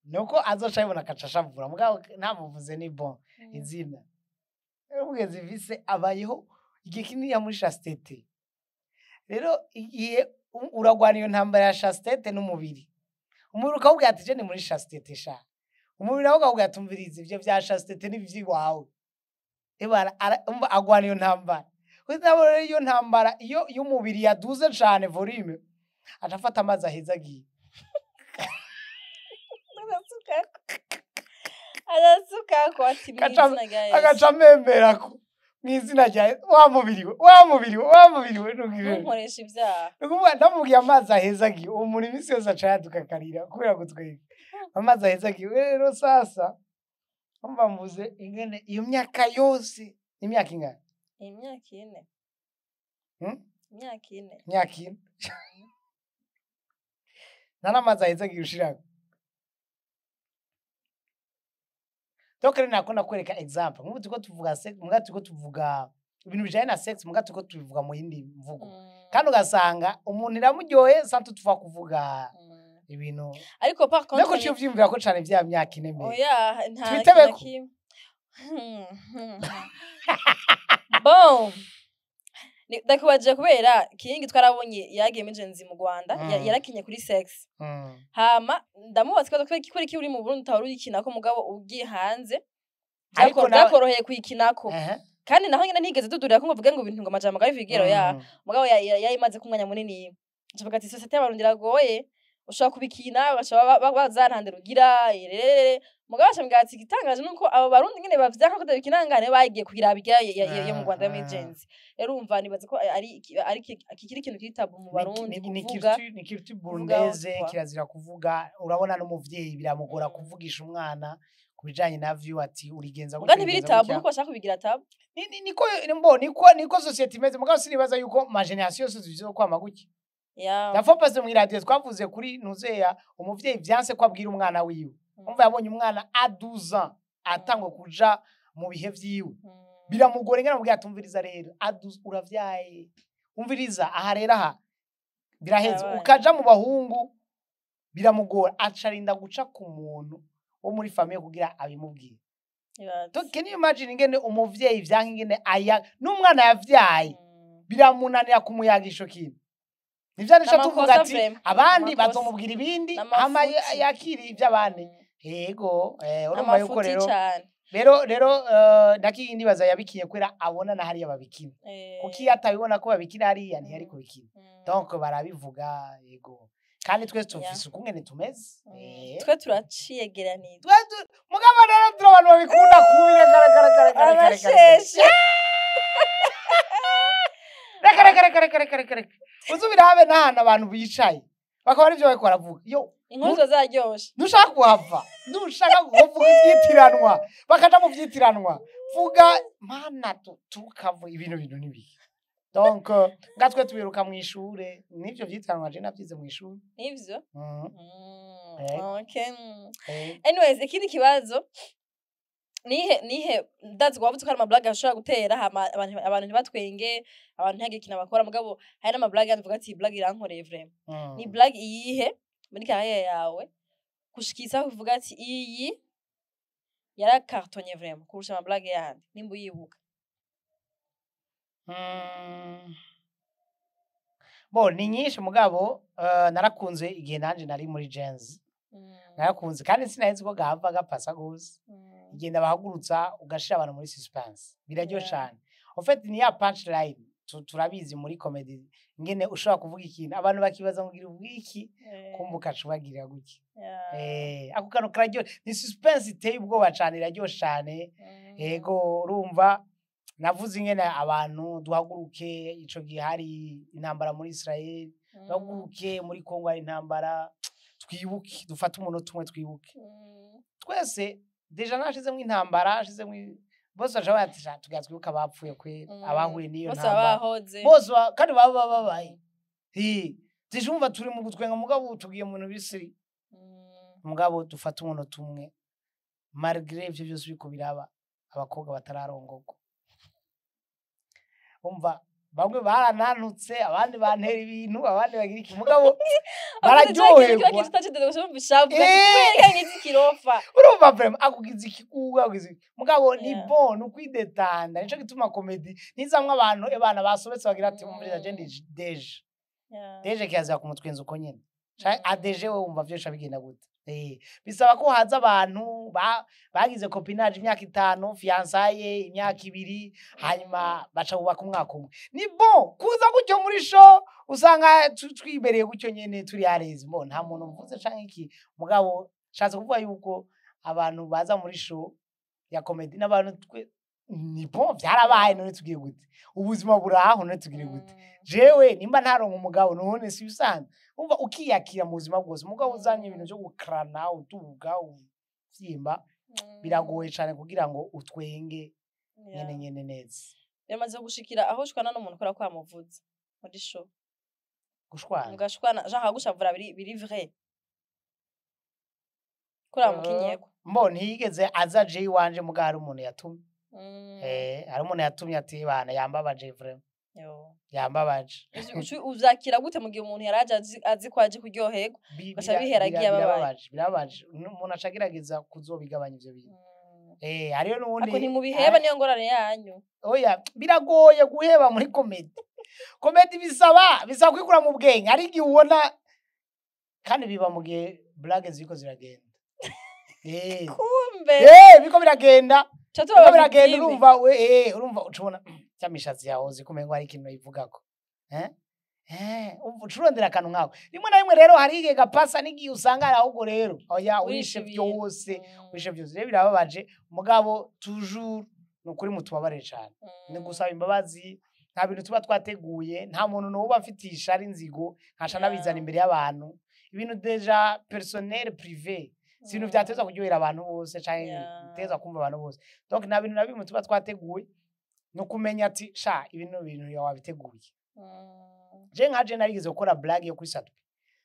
nuko azoca abibona akaca ashavura, mugabo ntamuvuze, ni bon izina. Hariho umugenzi mfise abayeho igihe kinini muri chasteté. Rero igihe uragwana iyo ntambara ya chasteté n'umubiri, umubiri ukawubwira ati: "Je ni muri chasteté sha." Umubiri nawe ukawubwira ati: "Umviriza, ivyo vya chasteté ni ivy'iwawe." Ebara umva, agwana iyo ntambara. Kuko rero iyo ntambara, iyo umubiri yaduze cane volume, aca afata amazi aheza agiye. Arasukako. Arasukako ati mu izina rya Yesu. Agaca amemberako mw'izina rya Yesu, wa mubiri we, wa mubiri we, wa mubiri we, ntugira. Ntunkoreshe ibyaha. Ni ukuvuga ndamubwiye amazi aheza agiye, uwo muntu iminsi yose aca yaduka akarira kubera gutwenga. Amazi aheza agiye. We rero sasa umva, mvuze ingene iyo myaka yose, imyaka ingana? Imyaka 4. Hmm? Imyaka 4. Imyaka 4 nta n'amazi aheza agiye ushirako. Donc rero nako nakwereka exemple, nk'ubu turiko tuvuga sex, muga turiko tuvuga ibintu bijanye na sex, muga turiko tubivuga mu yindi mvugo, kandi ugasanga umuntu iramuryohe santu tuva kuvuga ibintu. Ariko par contre Mbega uciye uvyiyumvira ko cane vya myaka 4 mbere? Oya, nta Twitebeko. kintu na kimwe. Bon, ndakubajije kubera Kingi twarabonye yagiye muri Gen-Z mu Rwanda, yarakinye kuri sex. Hama ndamubaza ikibazo: kubera iki uri mu Burundi utahora uyikinako, mugabo ugiye hanze Ariko byakoroheye kuyikinako? Kandi naho nyene ntigeze dudurira ko ngo mvuge ngo ibintu ngo amajambo gabi vigero ya mugabo yayimaze ku mwanya munini. Ncavuga ati société y'Abarundi iragoye, ushobora kubikina bashobora bazantande rugira ererere, mugabo bacambwira ati igitangaje nuko abo Barundi nyene bavyanka ko tutabikina, bagiye kuyiraba irya yo mu Rwanda yo muri Gen-Z. Rero urumva nibaza ko ari kikiri ikintu kiri tabou mu Barundi Ni kuvuga. Ni culture Kuvuga burundaise. kwa. Kirazira kuvuga. Urabona n'umuvyeyi biramugora kuvugisha umwana ku bijanye na vyo, ati urigenza Muga gutya, ntibiri urigenza tabou gutya. nuko bashaka kubigira tabou. Niko mbo niko société imeze, mugabo sinibaza yuko ma génération yose tuzokwama gutya. La fois passée mw'iradiyo twavuze kuri ntuzeya, umuvyeyi vyanse ko abwira umwana wiwe. Umva, yabonye umwana a 12 ans atangwa kuja mu bihe vyiwe, biramugora ingene amubwira ati: "Umviriza rero, a 12 uravyaye, umviriza aha rero, aha biraheze." Karabaye. Ukaja mu bahungu biramugora, aca arinda guca ku muntu wo muri famille kugira abimubwire. Ibaze. So, can you imagine ingene umuvyeyi vyanka ingene aya n'umwana yavyaye biramunanira kumuyaga ico kintu? Nivyo nico tuvuga N'amakosa ati vraiment. abandi N'amakosa. bazomubwira ibindi, N'amafuti. hama yakira ivy'abandi. Yego, urumva yuko N'amafuti rero cane. rero nakindi baza yabikinye kubera abona na hariya babikina, kuko iyo atabibona ko babikina hariya ntiyari kubikina. Donc barabivuga, yego, kandi twese tufise ukungene tumeze. Twe turaciyegeranije. Mugabo rero turi abantu babikunda kubi. Reka, reka, reka, reka, reka, reka, reka. Abasheshe. Reka, reka, reka, reka, reka, reka, reka, uzubira habe n'ahantu abantu bicaye bakaba arivyo bariko baravuga yo. Inkuru ziba zaryoshe. Ntushaka kuhava, ntushaka kuvuga ivyitiranwa, bakaja mu vyitiranwa, vuga mana tukavuga ibintu n'ibihe. Donc nga twe tubiruka mw'ishure, n'ivyo vyitiranwa je navyize mw'ishure. Nivyo. Okay. Anyways, ikindi kibazo: nihe ndazi ko wavuze ko hari amablague ashobora gutera hama abantu ntibatwenge, abantu ntihagire ikintu bakora, mugabo hari n'amablague yandi uvuga ati: "Iyi blague irankoreye vraiment." Ni blague iyihe muri carrière yawe gushikisa aho uvuga ati iyi yarakartonye vraiment kurusha amablague yandi, nimba uyibuka? Bo ni nyinshi, mugabo narakunze igihe nanje nari muri Gen-Z. Narakunze kandi sinaheze ko gahava gapasa gose. Igenda bahagurutsa ugashira abantu muri suspense, biraryoshe cane. En fait ni ya punchline, turabizi muri comedy ingene ushobora kuvuga ikintu abantu bakibaza ngo ugira ubwiki, kumva ukaca ubagirira gutya. Ako kantu kararyoshe, ni suspense iteye ubwoba cane, iraryoshe cane. Yego, urumva Navuze ingene abantu duhaguruke, ico gihe hari intambara muri Israel, duhaguruke muri Congo hari intambara, twibuke, dufate umunota umwe twibuke twese. Déjà nashizemwo intambara, nashizemwo bose baca bati: "Sha, tugira twibuke abapfuye kweri, abahuye n'iyo bose ntambara." bahoze. Bose kandi baba babaye. Déjà umva turi mu gutwenga, mugabo tugiye mu bintu bisiri. Mugabo dufate umunota umwe, malgré ivyo vyose biriko biraba, abakobwa batararongorwa, umva bamwe barananutse, abandi bantera ibintu, abandi bagira iki, mugabo bararyoherwa. Kirofa. Urumva vraiment akugize ikiguga, akugize iki. Mugabo ni bon, ni ukwidetanda. Nico gituma comédie nizamwe abantu ebana basobetse bagira ati: "Umviriza, je ndi déjà déjà kirazira kumutwenza uko nyene." Canke adeje we wumva vyosha bigenda gute? Bisaba ko haza abantu bagize copinage imyaka 5, fiançailles imyaka 2, hanyuma baca bubaka umwaka umwe. Ni bon kuza gutyo muri show, usanga twibereye gutyo nyene, turi arezi. Bon, nta muntu mvuze canke iki, mugabo nshatse kuvuga yuko abantu baza muri show ya comedy n'abantu twe ni bon, vyarabaye. None tugiye gute? Ubuzima buraho, none tugire gute? Jewe nimba ntaronka umugabo, none si bisanzwe? Umva, ukiyakira mu buzima bwose. Mugabo uzanye ibintu vyo gukrana, uduga, uvyimba, biragoye cane kugira ngo utwenge nyene nyene neza. Biramaze gushikira aho ushwana n'umuntu ukora ko wamuvuze muri show? Gushwana? Mugashwana, genre akagushavura biri vrai kuri mukinyeko? Mbo ntiyigeze aza je iwanje, muga hari umuntu yatumye. Hari umuntu yatumye ati: "Bana, yambabaje vraiment." Yo. Yambabaje. Uvyakira gute mu gihe umuntu yaraje azi ko aje kuryoherwa, ugaca bihera agiye ababaye? Birababaje, birababaje. Umuntu aca agerageza kuzobigabanya ivyo bintu. Hariyo n'uwundi. Ako ntimubiheba, niyo ngorane yanyu. Oya, biragoye guheba muri comédie. Comédie bisaba kwikura mu bwenge. Hari igihe ubona kandi biba mu gihe blague ziriko ziragenda. Kumbe Biriko biragenda. Ca tuba Biriko biragenda. victime. Urumva we, urumva ucubona cya mishatsi yawe uzi kumengo hari ikintu ivugako. Umva ucurondera akantu nkako. Rimwe na rimwe rero hari igihe gapasa n'igihe usanga ari ahubwo rero. Oya, Urishe urishe ibintu. byose. Urishe byose. Rero birababaje, mugabo toujours ni ukuri mutubabarire cane. Ni gusaba imbabazi. Nta bintu tuba twateguye, nta muntu n'uba afitiye ishari, inzigo, nkaca nabizana imbere y'abantu. Ibintu déjà personnel, privé, si ibintu vyateza kuryohera abantu bose canke biteza kumva abantu bose. Donc nta bintu na bimwe tuba twateguye. Ni ukumenya ati: "Sha, ibintu bintu yawe wabiteguye." Je nka je narigeze gukora blague yo kuri Sat-B.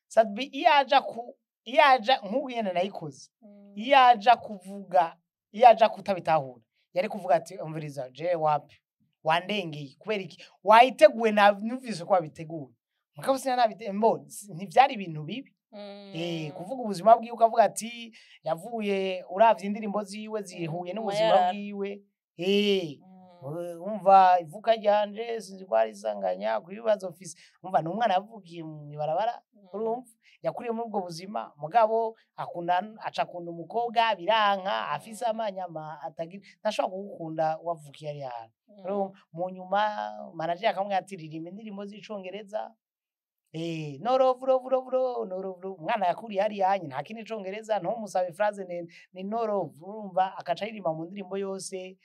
Sat-B iyo aja nk'ubu nyene nayikoze, iyo aja kuvuga, iyo aja kutabitahura, yari kuvuga ati: "Umviriza, je wapi, wandengeye. Kubera iki wayiteguye?" Numvise ko wabiteguye, mugabo sinanabite mbo ntivyari ibintu bibi. Kuvuga ubuzima bwiwe, ukavuga ati yavuye, uravye indirimbo ziwe zihuye n'ubuzima Mayarara. bwiwe. Umva, ivuka ryanje sinzi ko ari isanganya ku bibazo mfise. Umva, ni umwana yavukiye mw'ibarabara, urumva yakuriye muri ubwo buzima, mugabo akunda, aca akunda umukobwa, biranka, afise amanyama atagira, ntashobora kugukunda wavukiye ari hantu. Urumva, mu nyuma manager akamubwira ati: "Ririmba indirimbo z'icongereza." No love, love, love, love, no love, love. Umwana yakuriye hariya hanye, nta kindi congereza, ntumusabe phrase ndende, ni no love. Urumva akaca aririmba mu ndirimbo yose.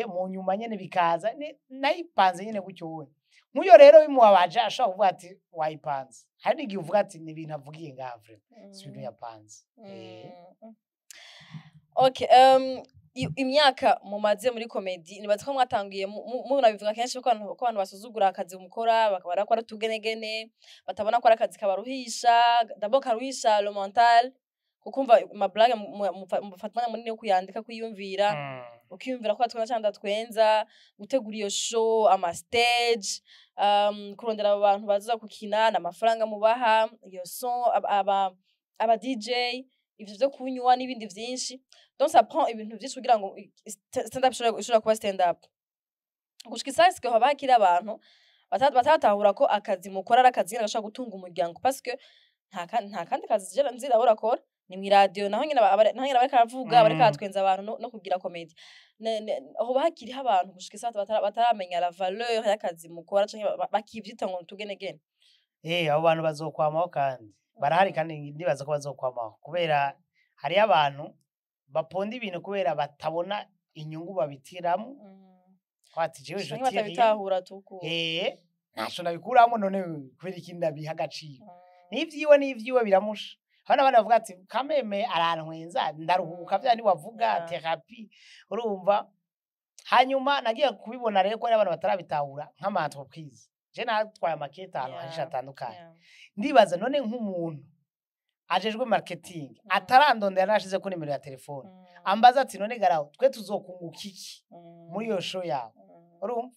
Mu nyuma nyene bikaza nayipanze nyene gutyo. Wowe nk'uyo rero bimubabaje, ashobora kuvuga ati: "Wayipanze." Hari n'igihe uvuga ati: "Ni ibintu avugiye ngaha, vraiment si ibintu yapanze." Okay, imyaka mumaze muri comédie, nibaza ko mwatangiye munabivuga kenshi ko abantu basuzugura akazi mukora, bakabona ko ari utugenegene, batabona ko ari akazi kabaruhisha, d'abord karuhisha le mental, kuko umva ama blague mufata umwanya munini wo kuyandika, kwiyumvira, ukiyumvira ko atwenza cyangwa adatwenza, gutegura iyo show, ama stage, kurondera abo bantu baza gukina, n'amafaranga mubaha, iyo son, aba DJ, ivyo vyo kunywa n'ibindi vyinshi. Donc ça prend ibintu vyinshi kugira ngo stand up ishobora kuba stand up. Gushika isaha sike haba hakiri abantu batatahura ko akazi mukora ari akazi nyene gashobora gutunga umuryango, parce que nta kandi kazi je nzira urakora, ni mw'iradiyo naho nyene naho nyene bariko aravuga, bariko aratwenza abantu no kugira comédie. Hoba hakiriho abantu gushika isaha bataramenya la valeur y'akazi mukora, canke bakivyita ngo nutugenegene? Abo bantu bazokwamaho kandi barahari, kandi ndibaza ko bazokwamaho, kubera hariyo abantu baponda ibintu kubera batabona inyungu babitiramwo. Ati jewe Canke je tire rien. batabitahura tuku. Ntaco nabikuramo, none kubera iki ndabiha agaciro? N'ivyiwe biramusha. Hari n'abandi bavuga ati kameme arantwenza, ndaruhuka, vya wavuga thérapie, urumva. Hanyuma nagiye kubibona rero ko hari abantu batarabitahura, nk'ama entreprise. Je natwaye amakete ahantu henshi hatandukanye. Ndibaza none nk'umuntu ajejwe marketing atarandondera, nashize ko nimero ya telefone, ambaza ati: "None garaho twe tuzokunguka iki muri iyo show yawe?" Urumva,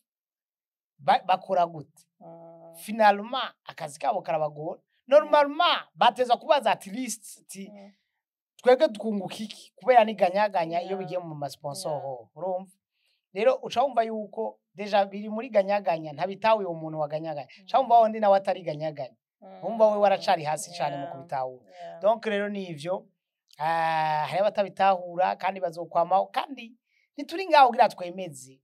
bakora gute? Finalement akazi kabo karabagora. Normalement bateza kubaza at least ati: "Twebwe twunguka iki?" Kubera ni gagnant-gagnant iyo bigiye mu masponsor. Urumva rero, uca wumva yuko déjà biri muri gagnant-gagnant, ntabitahuye uwo muntu wa gagnant-gagnant. Uca wumva wundi nawe atari gagnant-gagnant, wumva we waracari hasi cane mu kubitahura. Donc rero nivyo, hari abatabitahura kandi bazokwamaho, kandi ntituri ngaho kugira twemeze.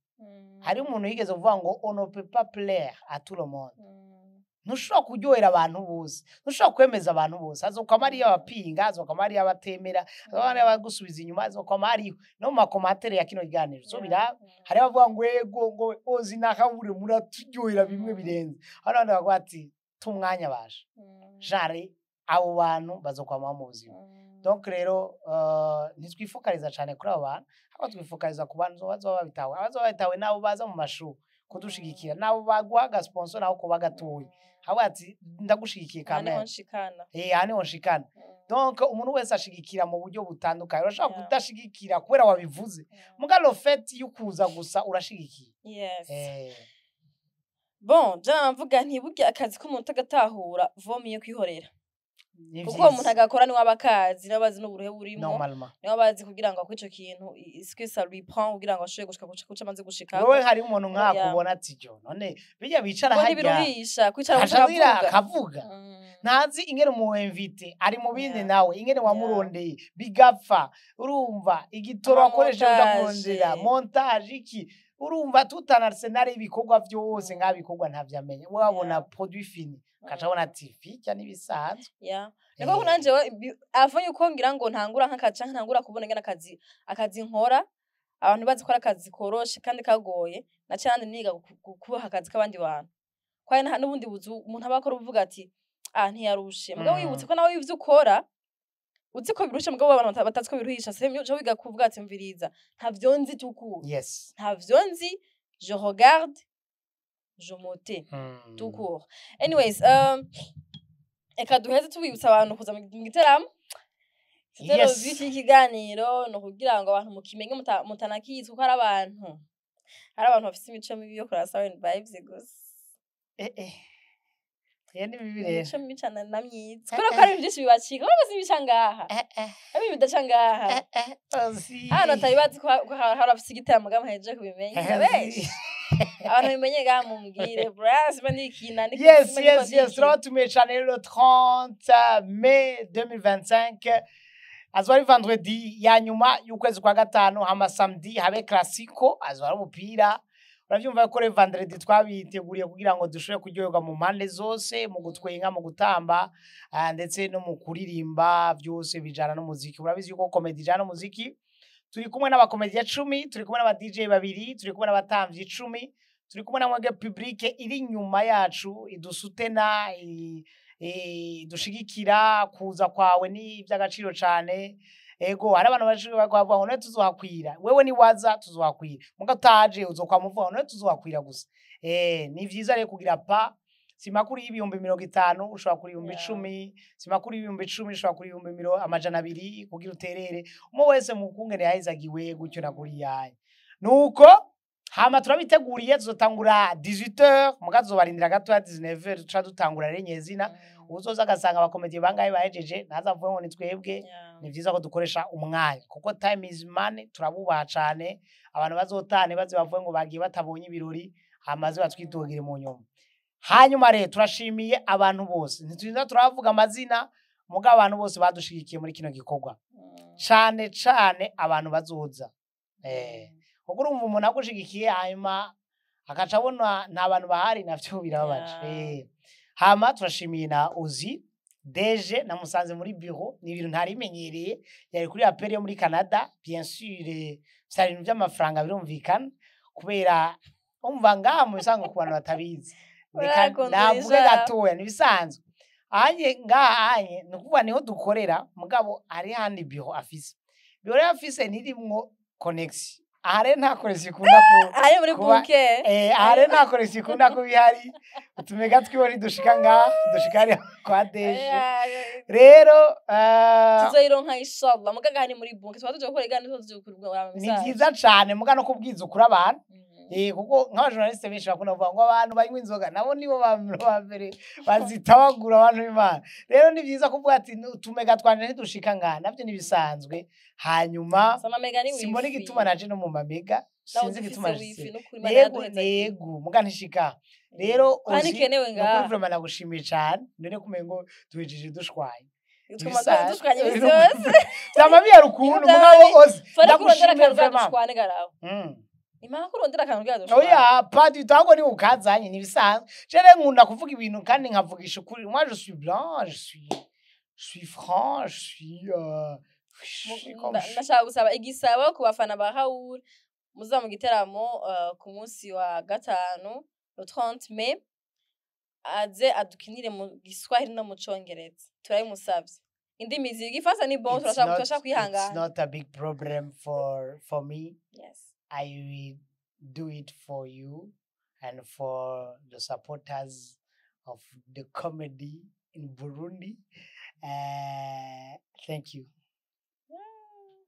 Hari umuntu yigeze kuvuga ngo: "On ne peut pas plaire à tout le monde." Ntushobora kuryohera abantu bose, ntushobora kwemeza abantu bose. Hazokwama hariyo abapinga, hazokwama hariyo abatemera, hazokwama hariyo abagusubiza inyuma, hazokwama hariho no mu ma commentaires ya kino kiganiro. So biraba, hariho abavuga ngo: "Ego," ngo: "Ozi nakabure, muraturyohera bimwe birenze." Hari n'abandi bavuga ati: "Tumwanya basha jare." Abo bantu bazokwamaho mu buzima. Donc rero ntitwifokaliza cyane kuri abo bantu, ahubwo twifokaliza ku bantu bazoba babitawe. Abazoba babitawe nabo baza mu mashuri kudushigikira, nabo baguha agasponsor, naho kuba gatoya, ahubwo ati: "Ndagushigikiye." Aha niho Kamere nshikana. Aha niho nshikana. Donc umuntu wese ashigikira mu buryo butandukanye. Urashobora kudashigikira kubera wabivuze, muga le fait y'ukuza gusa urashigikiye. Bon, je mvuga nti burya akazi k'umuntu utagatahura, vaut mieux kwihorera, Ni kuko uwo muntu vyiza. agakora niwe aba akazi, niwe abazi n'uburuhe burimo, Normalement. niwe abazi kugira ngo akore ico kintu, ce que ça lui prend kugira ngo ashobore gushika kuco amaze gushikako. Wewe hari umuntu Oya. nkakubona ati: "Jo none bijya bicara Ngo harya ntibiruhisha kwicara gusa akaja akavuga." Akavuga. Ntazi ingene umu invité ari mu bindi, nawe ingene wamurondeye bigapfa, urumva, igitoro Ama wakoresheje uja montage. kurondera, montage, iki, urumva, tutana arsenal y'ibikorwa vyose nk'abikorwa ntavyamenya. We wabona produit fini, ukaca abona ati: "Firya n'ibisanzwe." Niko nanje avant yuko ngira ngo ntangura nk'akazi canke ntangura kubona ingene akazi nkora, abantu bazi ko ari akazi koroshe kandi kagoye, naciye nanje niga kubaha akazi k'abandi bantu, ko hari n'ubundi buzu umuntu aba akora uvuga ati: "Ah, ntiyarushe." Mugabo wibutse ko nawe ivyo ukora uzi ko birushe, mugabo abantu batazi ko biruhisha, c'est mieux uca wiga kuvuga ati: "Mviriza, ntavyo nzi tout court, ntavyo nzi, je regarde, je me tais tout court." Anyways, eka duheze tubibutsa abantu kuza mu giteramo. C'était le but y'ikiganiro, ni ukugira ngo abantu mukimenye mutanakizi, kuko hari abantu bafise imico mibi yo kuraba Siren Vibes gusa. Iyo ni bibi rero. Imico mibi cane na myiza, kubera ko hari ibintu vyinshi bibacika, kubera ko ibica ngaha, hari ibintu bidaca ngaha. Ozi. Abantu batari bazi ko hari abafise igiteramo ngaha, muhejeje kubimenya benshi. Abantu bimenye ngaha, mumbwire bra, simba ndikina simba ndiko ndikina. Turabatumiye cane rero 30 mai 2025, azoba ari vendredi ya nyuma y'ukwezi kwa gatanu. Hama samedi habe classico, azoba ari umupira. Uravyumva ko rero vendredi twabiteguriye kugira ngo dushobore kuryoherwa mu mpande zose, mu gutwenga, mu gutamba, ndetse no mu kuririmba, byose bijana n'umuziki. Urabizi yuko comedy ijana n'umuziki. Turi kumwe n'abakomediya 10, turi kumwe n'aba DJ babiri, turi kumwe n'abatamvyi 10, turi kumwe na mwebwe public iri inyuma yacu idusutena, idushigikira. Kuza kwawe ni iby'agaciro cane. Ego, hari abantu bashobora bavuga ngo: "None tuzohakwira?" Wewe niwaza tuzohakwira, muga utaje uzokwama uvuga ngo: "None tuzohakwira?" Gusa ni vyiza rero kugira pa simakuru y'50,000, ushobora kuri ibihumbi 10, simakuru y'10,000, ushobora kuri ibihumbi 200 kugira uterere. Umwe wese mu kungene yahizagiwe gutyo na kuriyaye. Nuko hama turabiteguriye, tuzotangura 18h, muga tuzobarindira gatoya 19h tuca dutangura rero nyezina. Uzoza agasanga abakomediye bangahe bahejeje, ntazavuge ngo ni twebwe. Ni vyiza ko dukoresha umwanya kuko time is money. Turabubaha cane. Abantu bazotane baze bavuge ngo bagiye batabonye ibirori, hamaze batwitogere mu nyuma. Hanyuma rero turashimiye abantu bose, ntiturinda turavuga amazina, muga abantu bose badushigikiye muri kino gikorwa, cane cane abantu bazoza, kuko urumva umuntu agushigikiye hanyuma akaca abona nta bantu bahari, navyo birababaje. Hama turashimiye na Ozi deje, namusanze muri bureau, ni ibintu ntarimenyereye, yari kuri appel yo muri Canada. Bien sûr, vyari ibintu vy'amafaranga, birumvikana, kubera Umva ngaha mu bisanzwe, ku bantu batabizi, reka Urakunze navuge ijambo. gatoya, nibisanzwe anye ngaha anye, ni ukuvuga niho dukorera, mugabo hari handi bureau afise. Bureau rero afise ntirimwo connexion. Aha rero nta connexion ikunda ku Ari muri kuba bunke. Aha rero nta connexion ikunda kuba ihari. Utumega twiwe ntidushika ngaha, dushika hariya kwa deje. Rero Tuzoyironka inshallah, mugaga hani muri bunke tuba tuje gukora iganiro, tuje gukora. Ni vyiza cane, muga no kubwiza ukuri abantu. Kuko nk'abajournaliste benshi bakunda kuvuga ngo abantu banywa inzoga nabo nibo ba mbere bazitabagura abantu b'Imana. Rero ni vyiza kuvuga ati utumega twanje ntidushika ngaha, navyo nibisanzwe. Hanyuma Samamega ni wifi. simbona igituma naje no mu mamega, sinzi igituma wifi nshitse. N'ukuri Imana Nego yaduhezagiye. nego, muga ntishika. Rero Kandi uzi ikenewe nukuri, ngaha. vraiment nagushimiye cane, none kumengo tuhejeje dushwaye. Twuma Ibisanzwe. dushwanye imisi yose. Vyama bihari ukuntu, Ibintu mugabo vyama ozi Fara kurondera ndagushimiye akantu vraiment. kadushwane garaho. Impaka kurondera akantu kadushwane. Oya, pas du tout, ahubwo ni ukazanye, nibisanzwe. Je rero nkunda kuvuga ibintu kandi nkavugisha ukuri. Moi je suis blanc, je suis franc, je suis comme je suis. Ndashaka gusaba igisabo ku bafana ba Raoul, muza mu giteramo ku munsi wa gatanu, le 30 mai, aze adukinire mu Giswahili no mu Congereza. Turabimusavye. Indimi zibiri, Igifaransa ni bon, It's turashaka not, turashaka it's kwihangana. not a big problem for me. Yes. I will do it for you and for the supporters of the comedy in Burundi. Thank you.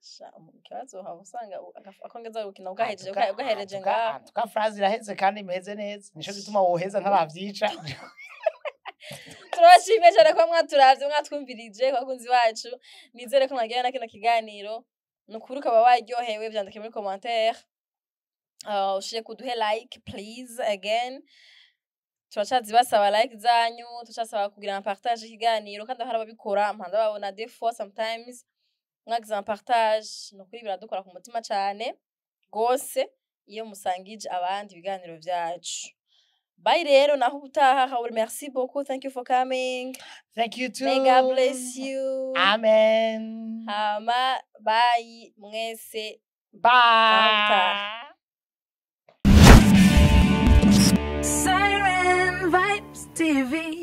Sha, ikibazo waba usanga akongeza gukina ugahejeje ugahereje ngaha. Tuka phrase iraheze kandi imeze neza, nico gituma woheza ntaravyica. Turabashimiye cyane kuba mwaturavye, mwatwumvirije, bakunzi bacu. Nizere ko mwagira na kino kiganiro, ni ukuri ukaba waryohewe, vyandike muri commentaire, ushire kuduhe like please. Again, turacazibasaba like zanyu, turacasaba kugira ama partage ikiganiro, kandi hari ababikora mpanda babona des fois, sometimes mwagize ama partage, ni ukuri biradukora ku mutima cane gose iyo musangije abandi ibiganiro vyacu. Bye rero, naho ubutaha. Raoul, merci beaucoup, thank you for coming. Thank you too. May God bless you. Amen. Hama bye mwese. Bye. Siren Vibes TV.